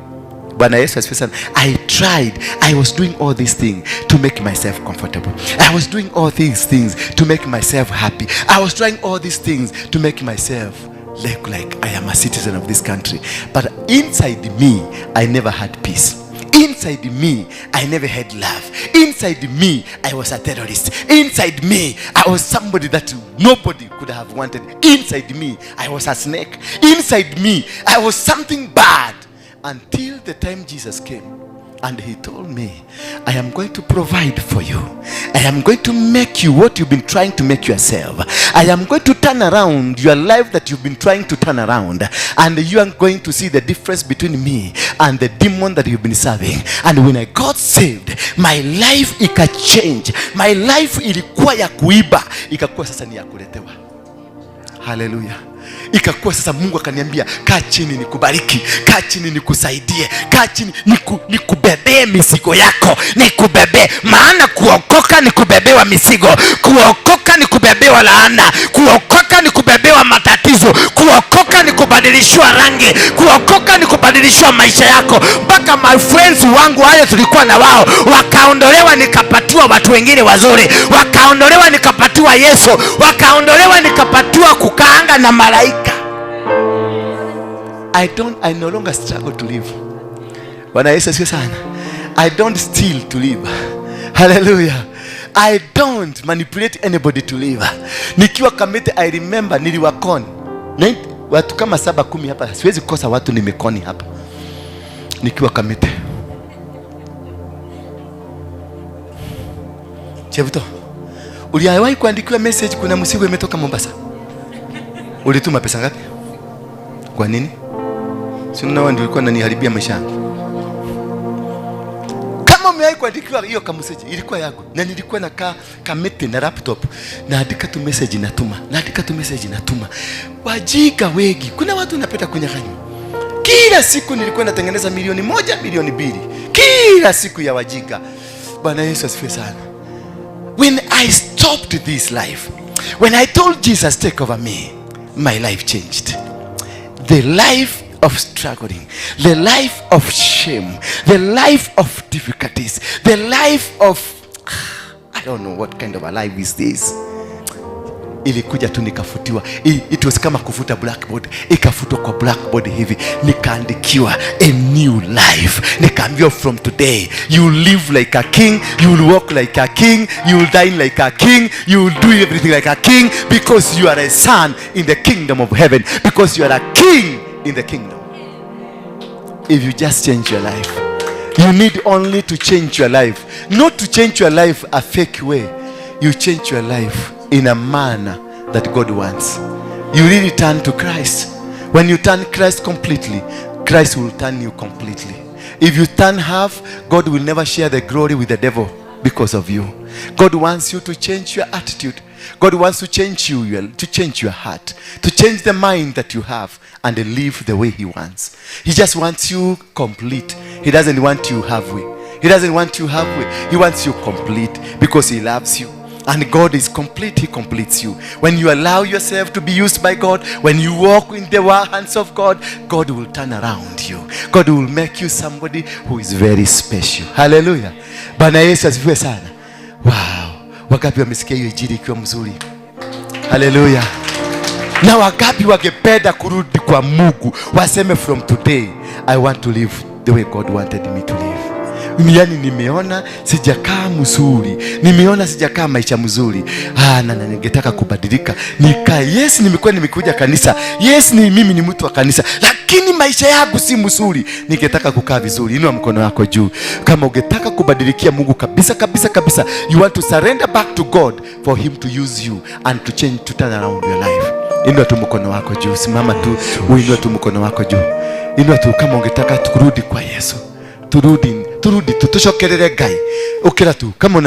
Bwana Yesu asifiwe sana. I tried. I was doing all these things to make myself comfortable. I was doing all these things to make myself happy. I was trying all these things to make myself look like I am a citizen of this country. But inside me, I never had peace. Inside me, I never had love. Inside me, I was a terrorist. Inside me, I was somebody that nobody could have wanted. Inside me, I was a snake. Inside me, I was something bad. Until the time Jesus came and he told me, "I am going to provide for you. I am going to make you what you've been trying to make yourself. I am going to turn around your life that you've been trying to turn around. And you are going to see the difference between me and the demon that you've been serving." And when I got saved, my life ika change. My life ilikuwa ya kuiba, ikakuwa sasa ni ya kuletewa. Haleluya. Ikakuwa sasa Mungu akaniambia, "Kaa chini nikubariki, kaa chini nikusaidie, kaa chini nikubebee mizigo yako, nikubebee." Maana kuokoka ni kubebewa mizigo, kuokoka ni kubebewa laana, kuokoka ni kubebewa matatizo, kuokoka ni kubadilishiwa rangi, kuokoka ni kubadilishiwa maisha yako. Mpaka my friends wangu wale tulikuwa na wao wakaondolewa, nikapatiwa watu wengine wazuri, wakaondolewa nikapatiwa Yesu, wakaondolewa nikapatiwa kukaanga na malaika. I no longer struggle to live. Bwana Yesu asifiwe sana. I don't steal to live. Hallelujah. I don't manipulate anybody to live. Nikiwa Kamiti, I remember niliwacon watu kama 7, 10 hapa. Siwezi kukosa watu nimecon hapa nikiwa Kamiti. Chevuto, uliwahi kuandikiwa message kuna mzigo imetoka Mombasa? Ulituma pesa ngapi? Kwa nini? Si unaona ndio ulikuwa unaniharibia maisha yangu. Kama umewahi kuandikiwa hiyo ka message, ilikuwa yako. Na nilikuwa nakaa Kamiti na laptop, naandika tu message natuma, naandika tu message natuma. Wajika wengi, kuna watu napenda kunyang'anywa. Kila siku nilikuwa natengeneza 1 milioni, 2 milioni. Kila siku ya wajika. Bwana Yesu asifiwe sana. When I stopped this life, when I told Jesus, "Take over me," my life changed. The life of struggling, the life of shame, the life of difficulties, the life of I don't know what kind of a life is this. Ilikuja tu nikafutiwa. It was kama kufuta blackboard, ikafutwa kwa blackboard hivi, nikaandikiwa a new life. Nikaambiwa, "From today you will live like a king, you will walk like a king, you will dine like a king, you will do everything like a king, because you are a son in the kingdom of heaven, because you are a king in the kingdom." If you just change your life, you need only to change your life, not to change your life a fake way. You change your life in a manner that God wants. You really turn to Christ. When you turn Christ completely, Christ will turn you completely. If you turn half, God will never share the glory with the devil because of you. God wants you to change your attitude. God wants to change you, to change your heart, to change the mind that you have and live the way He wants. He just wants you complete. He doesn't want you halfway. He doesn't want you halfway. He wants you complete because He loves you. And God is complete. He completes you. When you allow yourself to be used by God, when you walk in the hands of God, God will turn around you. God will make you somebody who is very special. Hallelujah. Bwana Yesu asifiwe sana. Wow. Wangapi wamesikia hiyo injili ikiwa mzuri? Hallelujah. Na wangapi wangependa kurudi kwa Mungu waseme, "From today I want to live the way God wanted me to live"? Yani nimeona sijakaa mzuri, nimeona sijakaa maisha mzuri, na ningetaka kubadilika. Yes, nimekuwa nimekuja kanisa, yes, ni mimi ni mtu wa kanisa, lakini maisha yangu si mzuri, ningetaka kukaa vizuri. Inua mkono wako juu kama ungetaka kubadilikia Mungu kabisa kabisa kabisa. You want to surrender back to God for him to use you and to change, to turn around your life. Inua tu mkono wako juu, simama tu, uinue tu mkono wako juu. Inua tu kama ungetaka turudi kwa Yesu. Turudi tutushokerere Ngai. Ukira tu kama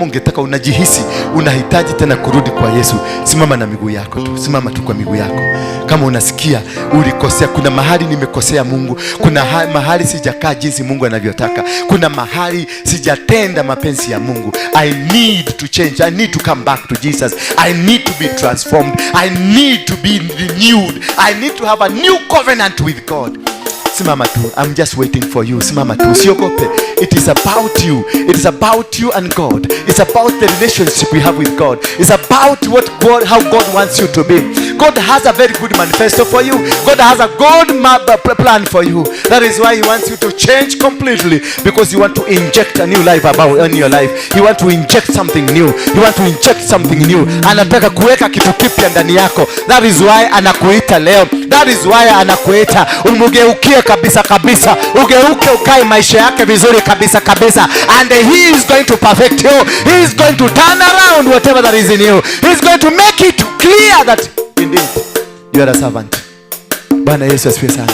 ungetaka, unajihisi unahitaji tena kurudi kwa Yesu, simama na miguu yako tu. Simama tu kwa miguu yako. Kama unasikia ulikosea, kuna mahali nimekosea Mungu, kuna mahali sijakaa jinsi Mungu anavyotaka, kuna mahali sijatenda mapenzi ya Mungu. I need to change. I need to come back to Jesus. I need to be transformed. I need to be renewed. I need to have a new covenant with God. Simama tu. I'm just waiting for you. Simama tu. Usiogope. It is about you. It is about you and God. It's about the relationship we have with God. It's about how God wants you to be. God has a very good manifesto for you. God has a good plan for you. That is why he wants you to change completely, because you want to inject a new life about in your life. You want to inject something new. You want to inject something new. Anataka kuweka kitu kipya ndani yako. That is why anakuita leo. That is why anakuita umugeukie kabisa kabisa. Ugeuke ukae maisha yake vizuri kabisa kabisa. And he is going to perfect you. He is going to turn around whatever that is in you. He is going to make it clear that indeed you are a servant. Bwana Yesu asifiwe sana.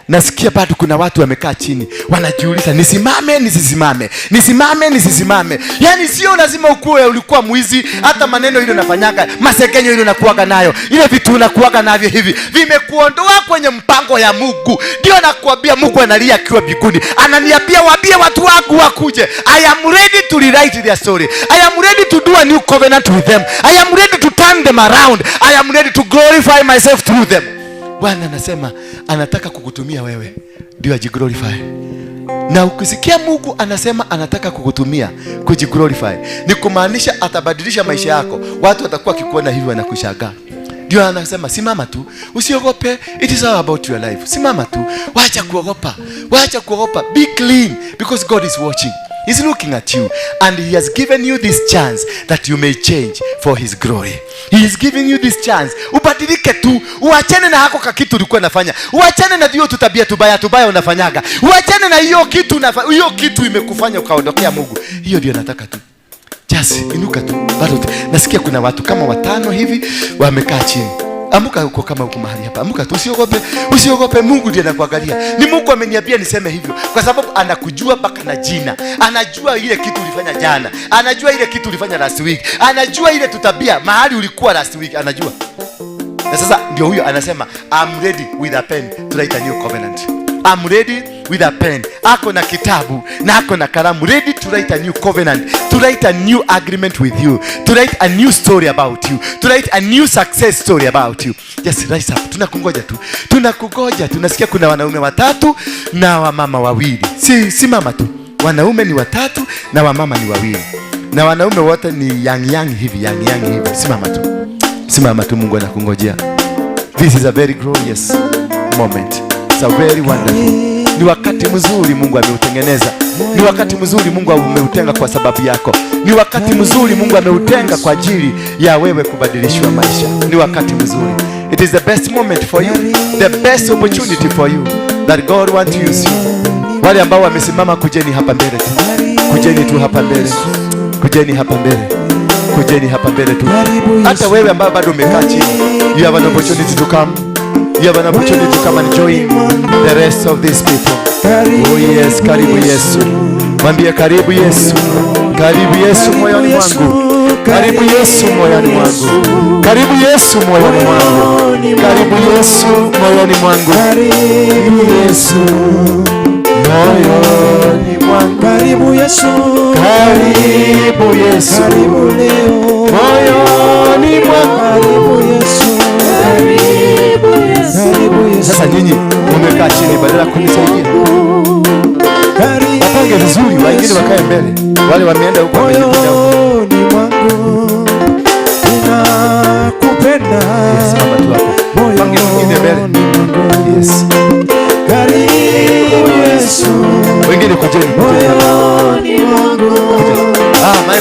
Nasikia bado kuna watu wamekaa chini wanajiuliza, nisimame nisisimame, nisimame nisisimame. Yani sio lazima ukue ulikuwa mwizi. Hata maneno ile unafanyaga, masegenyo ile unakuaga nayo, ile vitu unakuaga navyo hivi vimekuondoa kwenye mpango ya Mungu. Ndio nakuambia, Mungu analia akiwa mbinguni, ananiambia waambie watu wangu wakuje. I am ready to rewrite their story. I am ready to do a new covenant with them. I am ready to turn them around. I am ready to glorify myself through them. Bwana anasema anataka kukutumia wewe ndio ajiglorify. Na ukisikia Mungu anasema anataka kukutumia kujiglorify, ni kumaanisha atabadilisha maisha yako. Watu watakuwa kikuona hivi wanakushangaa. Ndio anasema simama tu, usiogope. It is all about your life. Simama tu, wacha kuogopa, wacha kuogopa. Be clean because God is watching. He's looking at you, and he has given you this chance that you may change for his glory. He is giving you this chance. Ubadilike tu, uachane na hako kakitu ulikuwa unafanya. Uachane na hiyo tabia tubaya unafanyaga. Uachane na hiyo kitu hiyo kitu imekufanya ukaondokea Mungu. Hiyo ndio nataka tu. Just inuka tu. Bado nasikia kuna watu kama watano hivi wamekaa chini. Amuka huko kama uko mahali hapa. Amuka tu, usiogope. Usiogope, Mungu ndiye anakuangalia. Ni Mungu ameniambia niseme hivyo kwa sababu anakujua mpaka na jina. Anajua ile kitu ulifanya jana. Anajua ile kitu ulifanya last week. Anajua ile tutabia mahali ulikuwa last week, anajua. Na sasa ndio huyo anasema I'm ready with a pen to write a new covenant. I'm ready with a pen. Ako na kitabu na ako na kalamu, ready to write a new covenant, to write a new agreement with you, to write a new story about you, to write a new success story about you. Just rise up. Tunakungoja tu. Tunakungoja. Tunasikia kuna wanaume watatu na wamama wawili. Si mama tu. Wanaume ni watatu na wamama ni wawili. Na wanaume wote ni young young hivi, young young hivi. Simama tu. Simama tu, Mungu anakungojea. This is a very glorious moment. It's a very wonderful. Ni wakati mzuri Mungu ameutengeneza. Ni wakati mzuri Mungu ameutenga kwa sababu yako. Ni wakati mzuri Mungu ameutenga kwa ajili ya wewe kubadilishwa maisha. Ni wakati mzuri. It is the best moment for you, the best opportunity for you that God wants to use you. Wale ambao wamesimama, kujeni hapa mbele tu. Kujeni tu hapa mbele. Kujeni hapa mbele. Kujeni hapa mbele tu. Hata wewe ambao bado umekaa chini, you have an opportunity to come. You have an opportunity to come and join the rest of these people. Oh yes, karibu Yesu. Mwambie karibu Yesu. Karibu Yesu moyoni mwangu. Karibu Yesu moyoni mwangu. Karibu Yesu moyoni mwangu. Karibu Yesu moyoni mwangu. Karibu Yesu moyoni mwangu. Karibu Yesu. Karibu Yesu. Karibu leo. Moyoni mwangu. Karibu Yesu. Karibu Yesu. Karibu Yesu. Sasa nyinyi mmekaa chini badala kunisaidia. Wapange vizuri, wengine wakae mbele. Wale wameenda huko wamejipinda huko. Moyoni mwangu ninakupenda. Yes, mama tu hapo. Pange mwingine mbele. Yes. Karibu Yesu. Wengine kujeni, kujeni.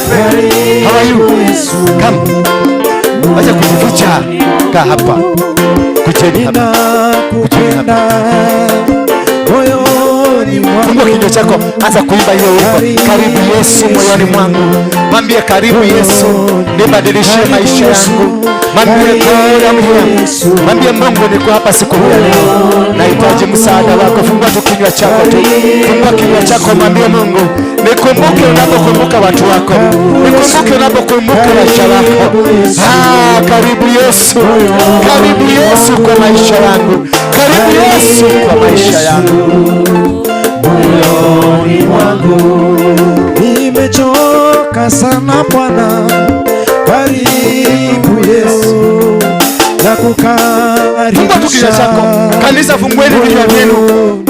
friend. How are you? Come. Wacha kujificha. Kaa hapa. Kujeni hapa. Kujeni hapa. Fungua kinywa chako, anza kuimba hiyo wimbo. Karibu Yesu moyoni mwangu. Mwambie karibu Yesu, nibadilishie maisha yangu. Mwambie karibu Yesu. Mwambie Mungu niko hapa siku hii ya leo. Nahitaji msaada wako. Fungua tu kinywa chako tu. Fungua kinywa chako, mwambie Mungu, nikumbuke unapokumbuka watu wako. Nikumbuke unapokumbuka maisha yako. Ah, karibu Yesu. Karibu Yesu kwa maisha yangu. Karibu Yesu kwa maisha yangu. Moyoni mwangu nimechoka sana Bwana, karibu Yesu na kukaribisha. Kanisa, fungueni vinywa vyenu,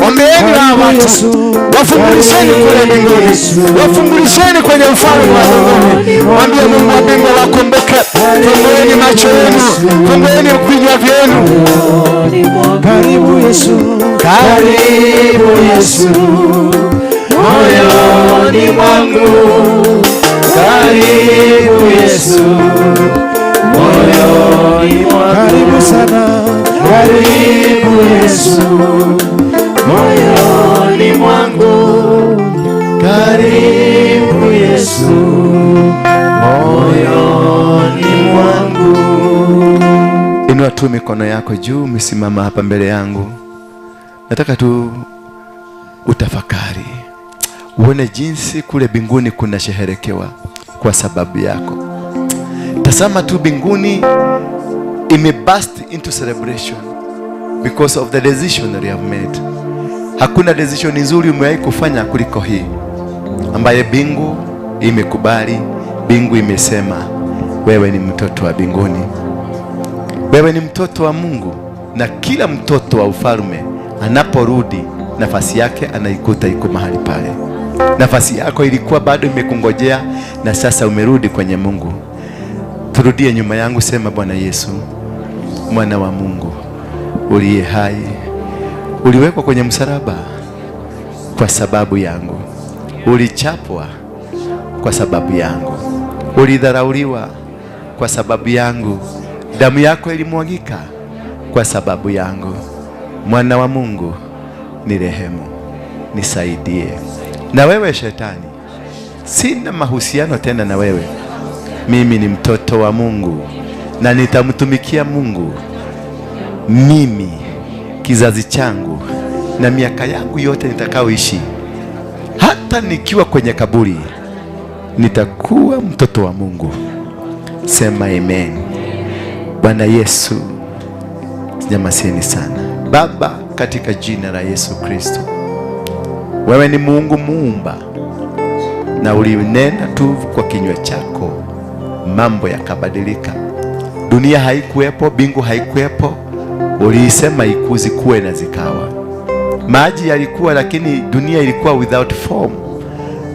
ombeeni hawa watu, wafungulisheni kule mbinguni, wafungulisheni kwenye ufalme wa mbinguni. Mwambie Mungu wa mbingu wakumbuke. Fungueni macho yenu, fungueni vinywa vyenu. Karibu Yesu, karibu Yesu moyoni mwangu, karibu Yesu moyoni mwangu, karibu sana, karibu Yesu moyoni mwangu, karibu Yesu moyoni mwangu. Inua tu mikono yako juu, umesimama hapa mbele yangu. Nataka tu utafakari, uone jinsi kule mbinguni kuna sheherekewa kwa sababu yako. Tazama tu mbinguni ime burst into celebration because of the decision that you have made. Hakuna decision nzuri umewahi kufanya kuliko hii, ambaye mbingu imekubali, mbingu imesema wewe ni mtoto wa mbinguni. Wewe ni mtoto wa Mungu, na kila mtoto wa ufalme anaporudi nafasi yake anaikuta iko mahali pale. Nafasi yako ilikuwa bado imekungojea, na sasa umerudi kwenye Mungu. Turudie nyuma yangu, sema: Bwana Yesu, mwana wa Mungu uliye hai, uliwekwa kwenye msalaba kwa sababu yangu, ulichapwa kwa sababu yangu, ulidharauliwa kwa sababu yangu, damu yako ilimwagika kwa sababu yangu. Mwana wa Mungu, nirehemu, nisaidie. Na wewe shetani, sina mahusiano tena na wewe. Mimi ni mtoto wa Mungu na nitamtumikia Mungu, mimi, kizazi changu na miaka yangu yote nitakaoishi. Hata nikiwa kwenye kaburi nitakuwa mtoto wa Mungu. Sema amen. Bwana Yesu, nyamazeni sana. Baba, katika jina la Yesu Kristo, wewe ni Mungu muumba, na ulinena tu kwa kinywa chako mambo yakabadilika. Dunia haikuwepo, mbingu haikuwepo, uliisema ikuzi kuwe na zikawa. Maji yalikuwa, lakini dunia ilikuwa without form.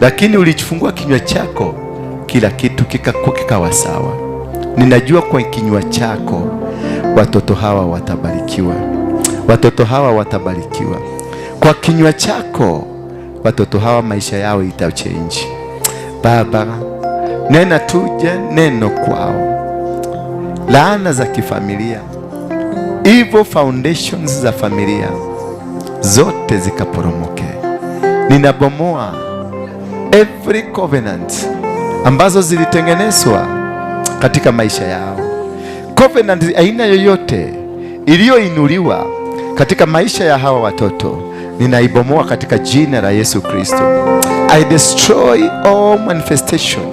Lakini ulichufungua kinywa chako, kila kitu kikakuwa kikawa sawa. Ninajua kwa kinywa chako watoto hawa watabarikiwa. Watoto hawa watabarikiwa. Kwa kinywa chako watoto hawa maisha yao itachange. Baba, nena tuje neno kwao. Laana za kifamilia, evil foundations za familia zote zikaporomoke. Ninabomoa every covenant ambazo zilitengenezwa katika maisha yao. Covenant aina yoyote iliyoinuliwa katika maisha ya hawa watoto ninaibomoa katika jina la Yesu Kristo. I destroy all manifestation,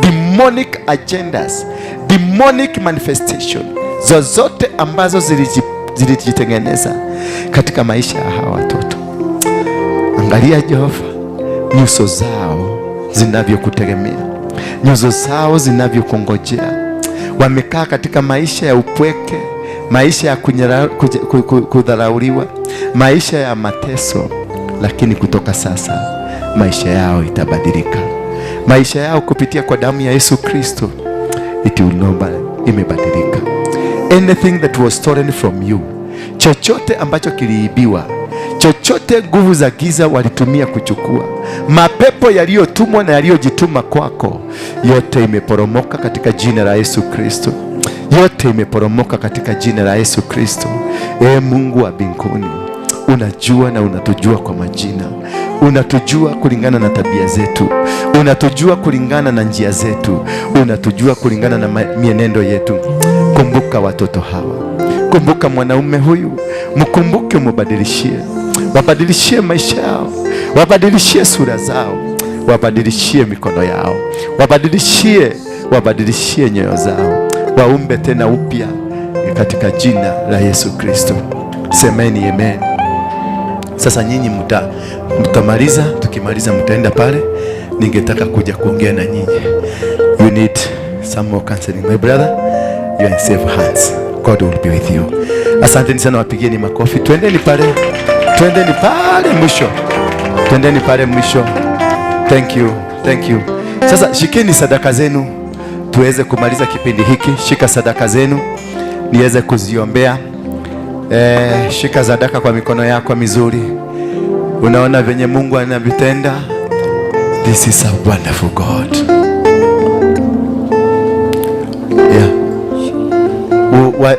demonic agendas, demonic manifestation zozote ambazo zilijitengeneza katika maisha ya hawa watoto. Angalia Jehova, nyuso zao zinavyokutegemea, nyuso zao zinavyokungojea. Wamekaa katika maisha ya upweke, maisha ya kudharauliwa, maisha ya mateso, lakini kutoka sasa maisha yao itabadilika. Maisha yao kupitia kwa damu ya Yesu Kristo it will not, imebadilika. Anything that was stolen from you, chochote ambacho kiliibiwa, Chochote nguvu za giza walitumia kuchukua, mapepo yaliyotumwa na yaliyojituma kwako, yote imeporomoka katika jina la Yesu Kristo. Yote imeporomoka katika jina la Yesu Kristo. E Mungu wa mbinguni, unajua na unatujua kwa majina, unatujua kulingana na tabia zetu, unatujua kulingana na njia zetu, unatujua kulingana na mienendo yetu. Kumbuka watoto hawa, kumbuka mwanaume huyu, mkumbuke, umubadilishie, wabadilishie maisha yao, wabadilishie sura zao, wabadilishie mikono yao, wabadilishie nyoyo zao, waumbe tena upya katika jina la Yesu Kristo. Semeni amen. Sasa nyinyi mtamaliza, tukimaliza mtaenda pale. Ningetaka kuja kuongea na nyinyi. You need some more counseling, my brother. You are in safe hands. God will be with you. Asanteni sana, wapigieni makofi. Twendeni pale. Twendeni pale mwisho. Twendeni pale mwisho. Thank you. Thank you. Sasa shikeni sadaka zenu tuweze kumaliza kipindi hiki. Shika sadaka zenu niweze kuziombea. Shika sadaka kwa mikono yako mizuri. Unaona venye Mungu anavitenda. This is a wonderful God. Yeah.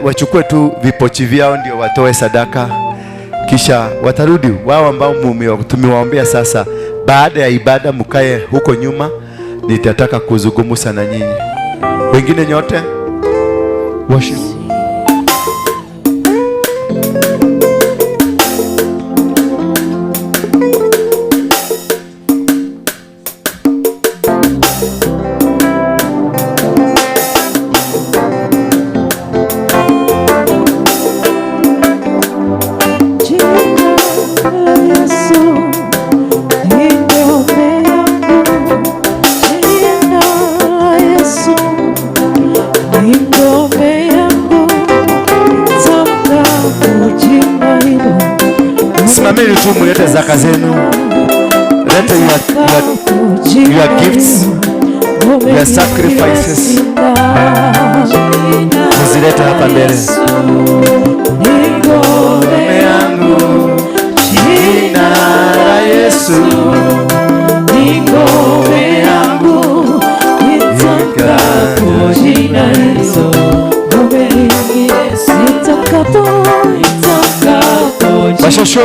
Wachukue tu vipochi vyao ndio watoe sadaka, kisha watarudi wao ambao tumewaombea. Sasa baada ya ibada mkae huko nyuma, nitataka kuzungumza na nyinyi. Wengine nyote worship. Simameni tu mulete zaka zenu. Lete your gifts, your sacrifices. Mzilete hapa mbele. Ngome yangu, jina la Yesu. Ngome yangu, nitakapo jina hilo. Ngome nitakapo Washosho,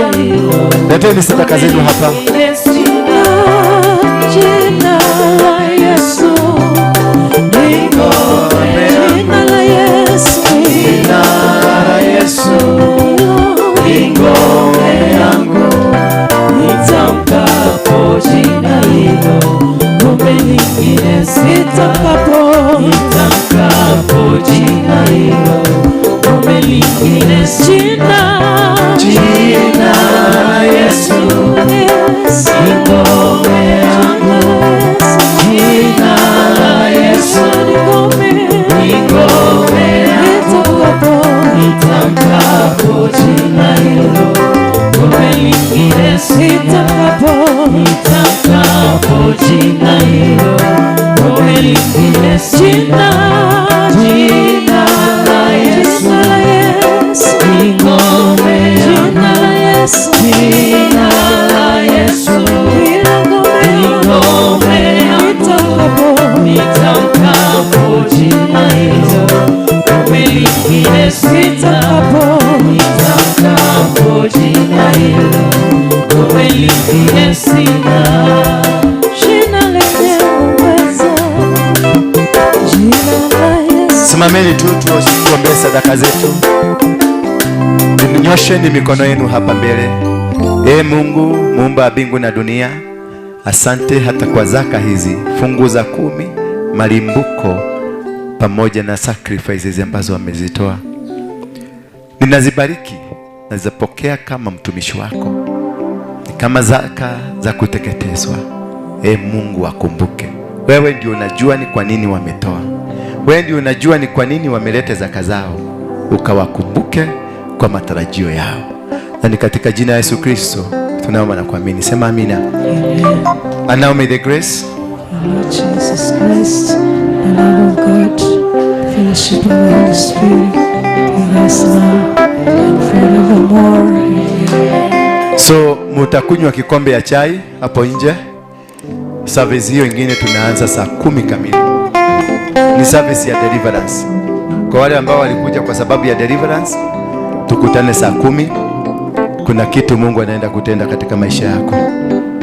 leteni sadaka zenu hapa. Jina la Yesu, jina la Yesu, jina la Yesu, ngome yangu, nitamkapo jina hilo, ngome nyingine sitakapo, nitamkapo jina hilo, ngome nyingine sina. Jina la Yesu, ngome yangu, jina la Yesu, ngome yangu, nitamkapo jina hilo, ngome nyingine sitakapo, nitamkapo jina hilo, ngome nyingine sina. Jina la Yesu, ngome jina la Yesu, jina la Yesu, ngome yangu, nitamkapo jina hilo, ngome nyingine sitakapo, nitamkapo jina hilo, ngome nyingine sina. Jina lenye uwezo, jina la Yesu. Simameni tu tuombee sadaka zetu. Nyosheni mikono yenu hapa mbele. E Mungu muumba wa mbingu na dunia, asante hata kwa zaka hizi, fungu za 10, malimbuko pamoja na sacrifices ambazo wamezitoa. Ninazibariki, nazipokea kama mtumishi wako, kama zaka za kuteketezwa. E Mungu akumbuke. Wewe ndio unajua ni kwa nini wametoa. Wewe ndio unajua ni kwa nini wameleta zaka zao. Ukawakumbuke kwa matarajio yao. Na ni katika jina la Yesu Kristo tunaomba na kuamini. Sema amina. And now may the grace of Lord Jesus Christ, the love of God, the fellowship of the Holy Spirit, be with us now and forevermore. Amen. So mutakunywa kikombe ya chai hapo nje. Service hiyo ingine tunaanza saa 10 kamili. Ni service ya deliverance. Kwa wale ambao walikuja kwa sababu ya deliverance, tukutane saa 10. Kuna kitu Mungu anaenda kutenda katika maisha yako.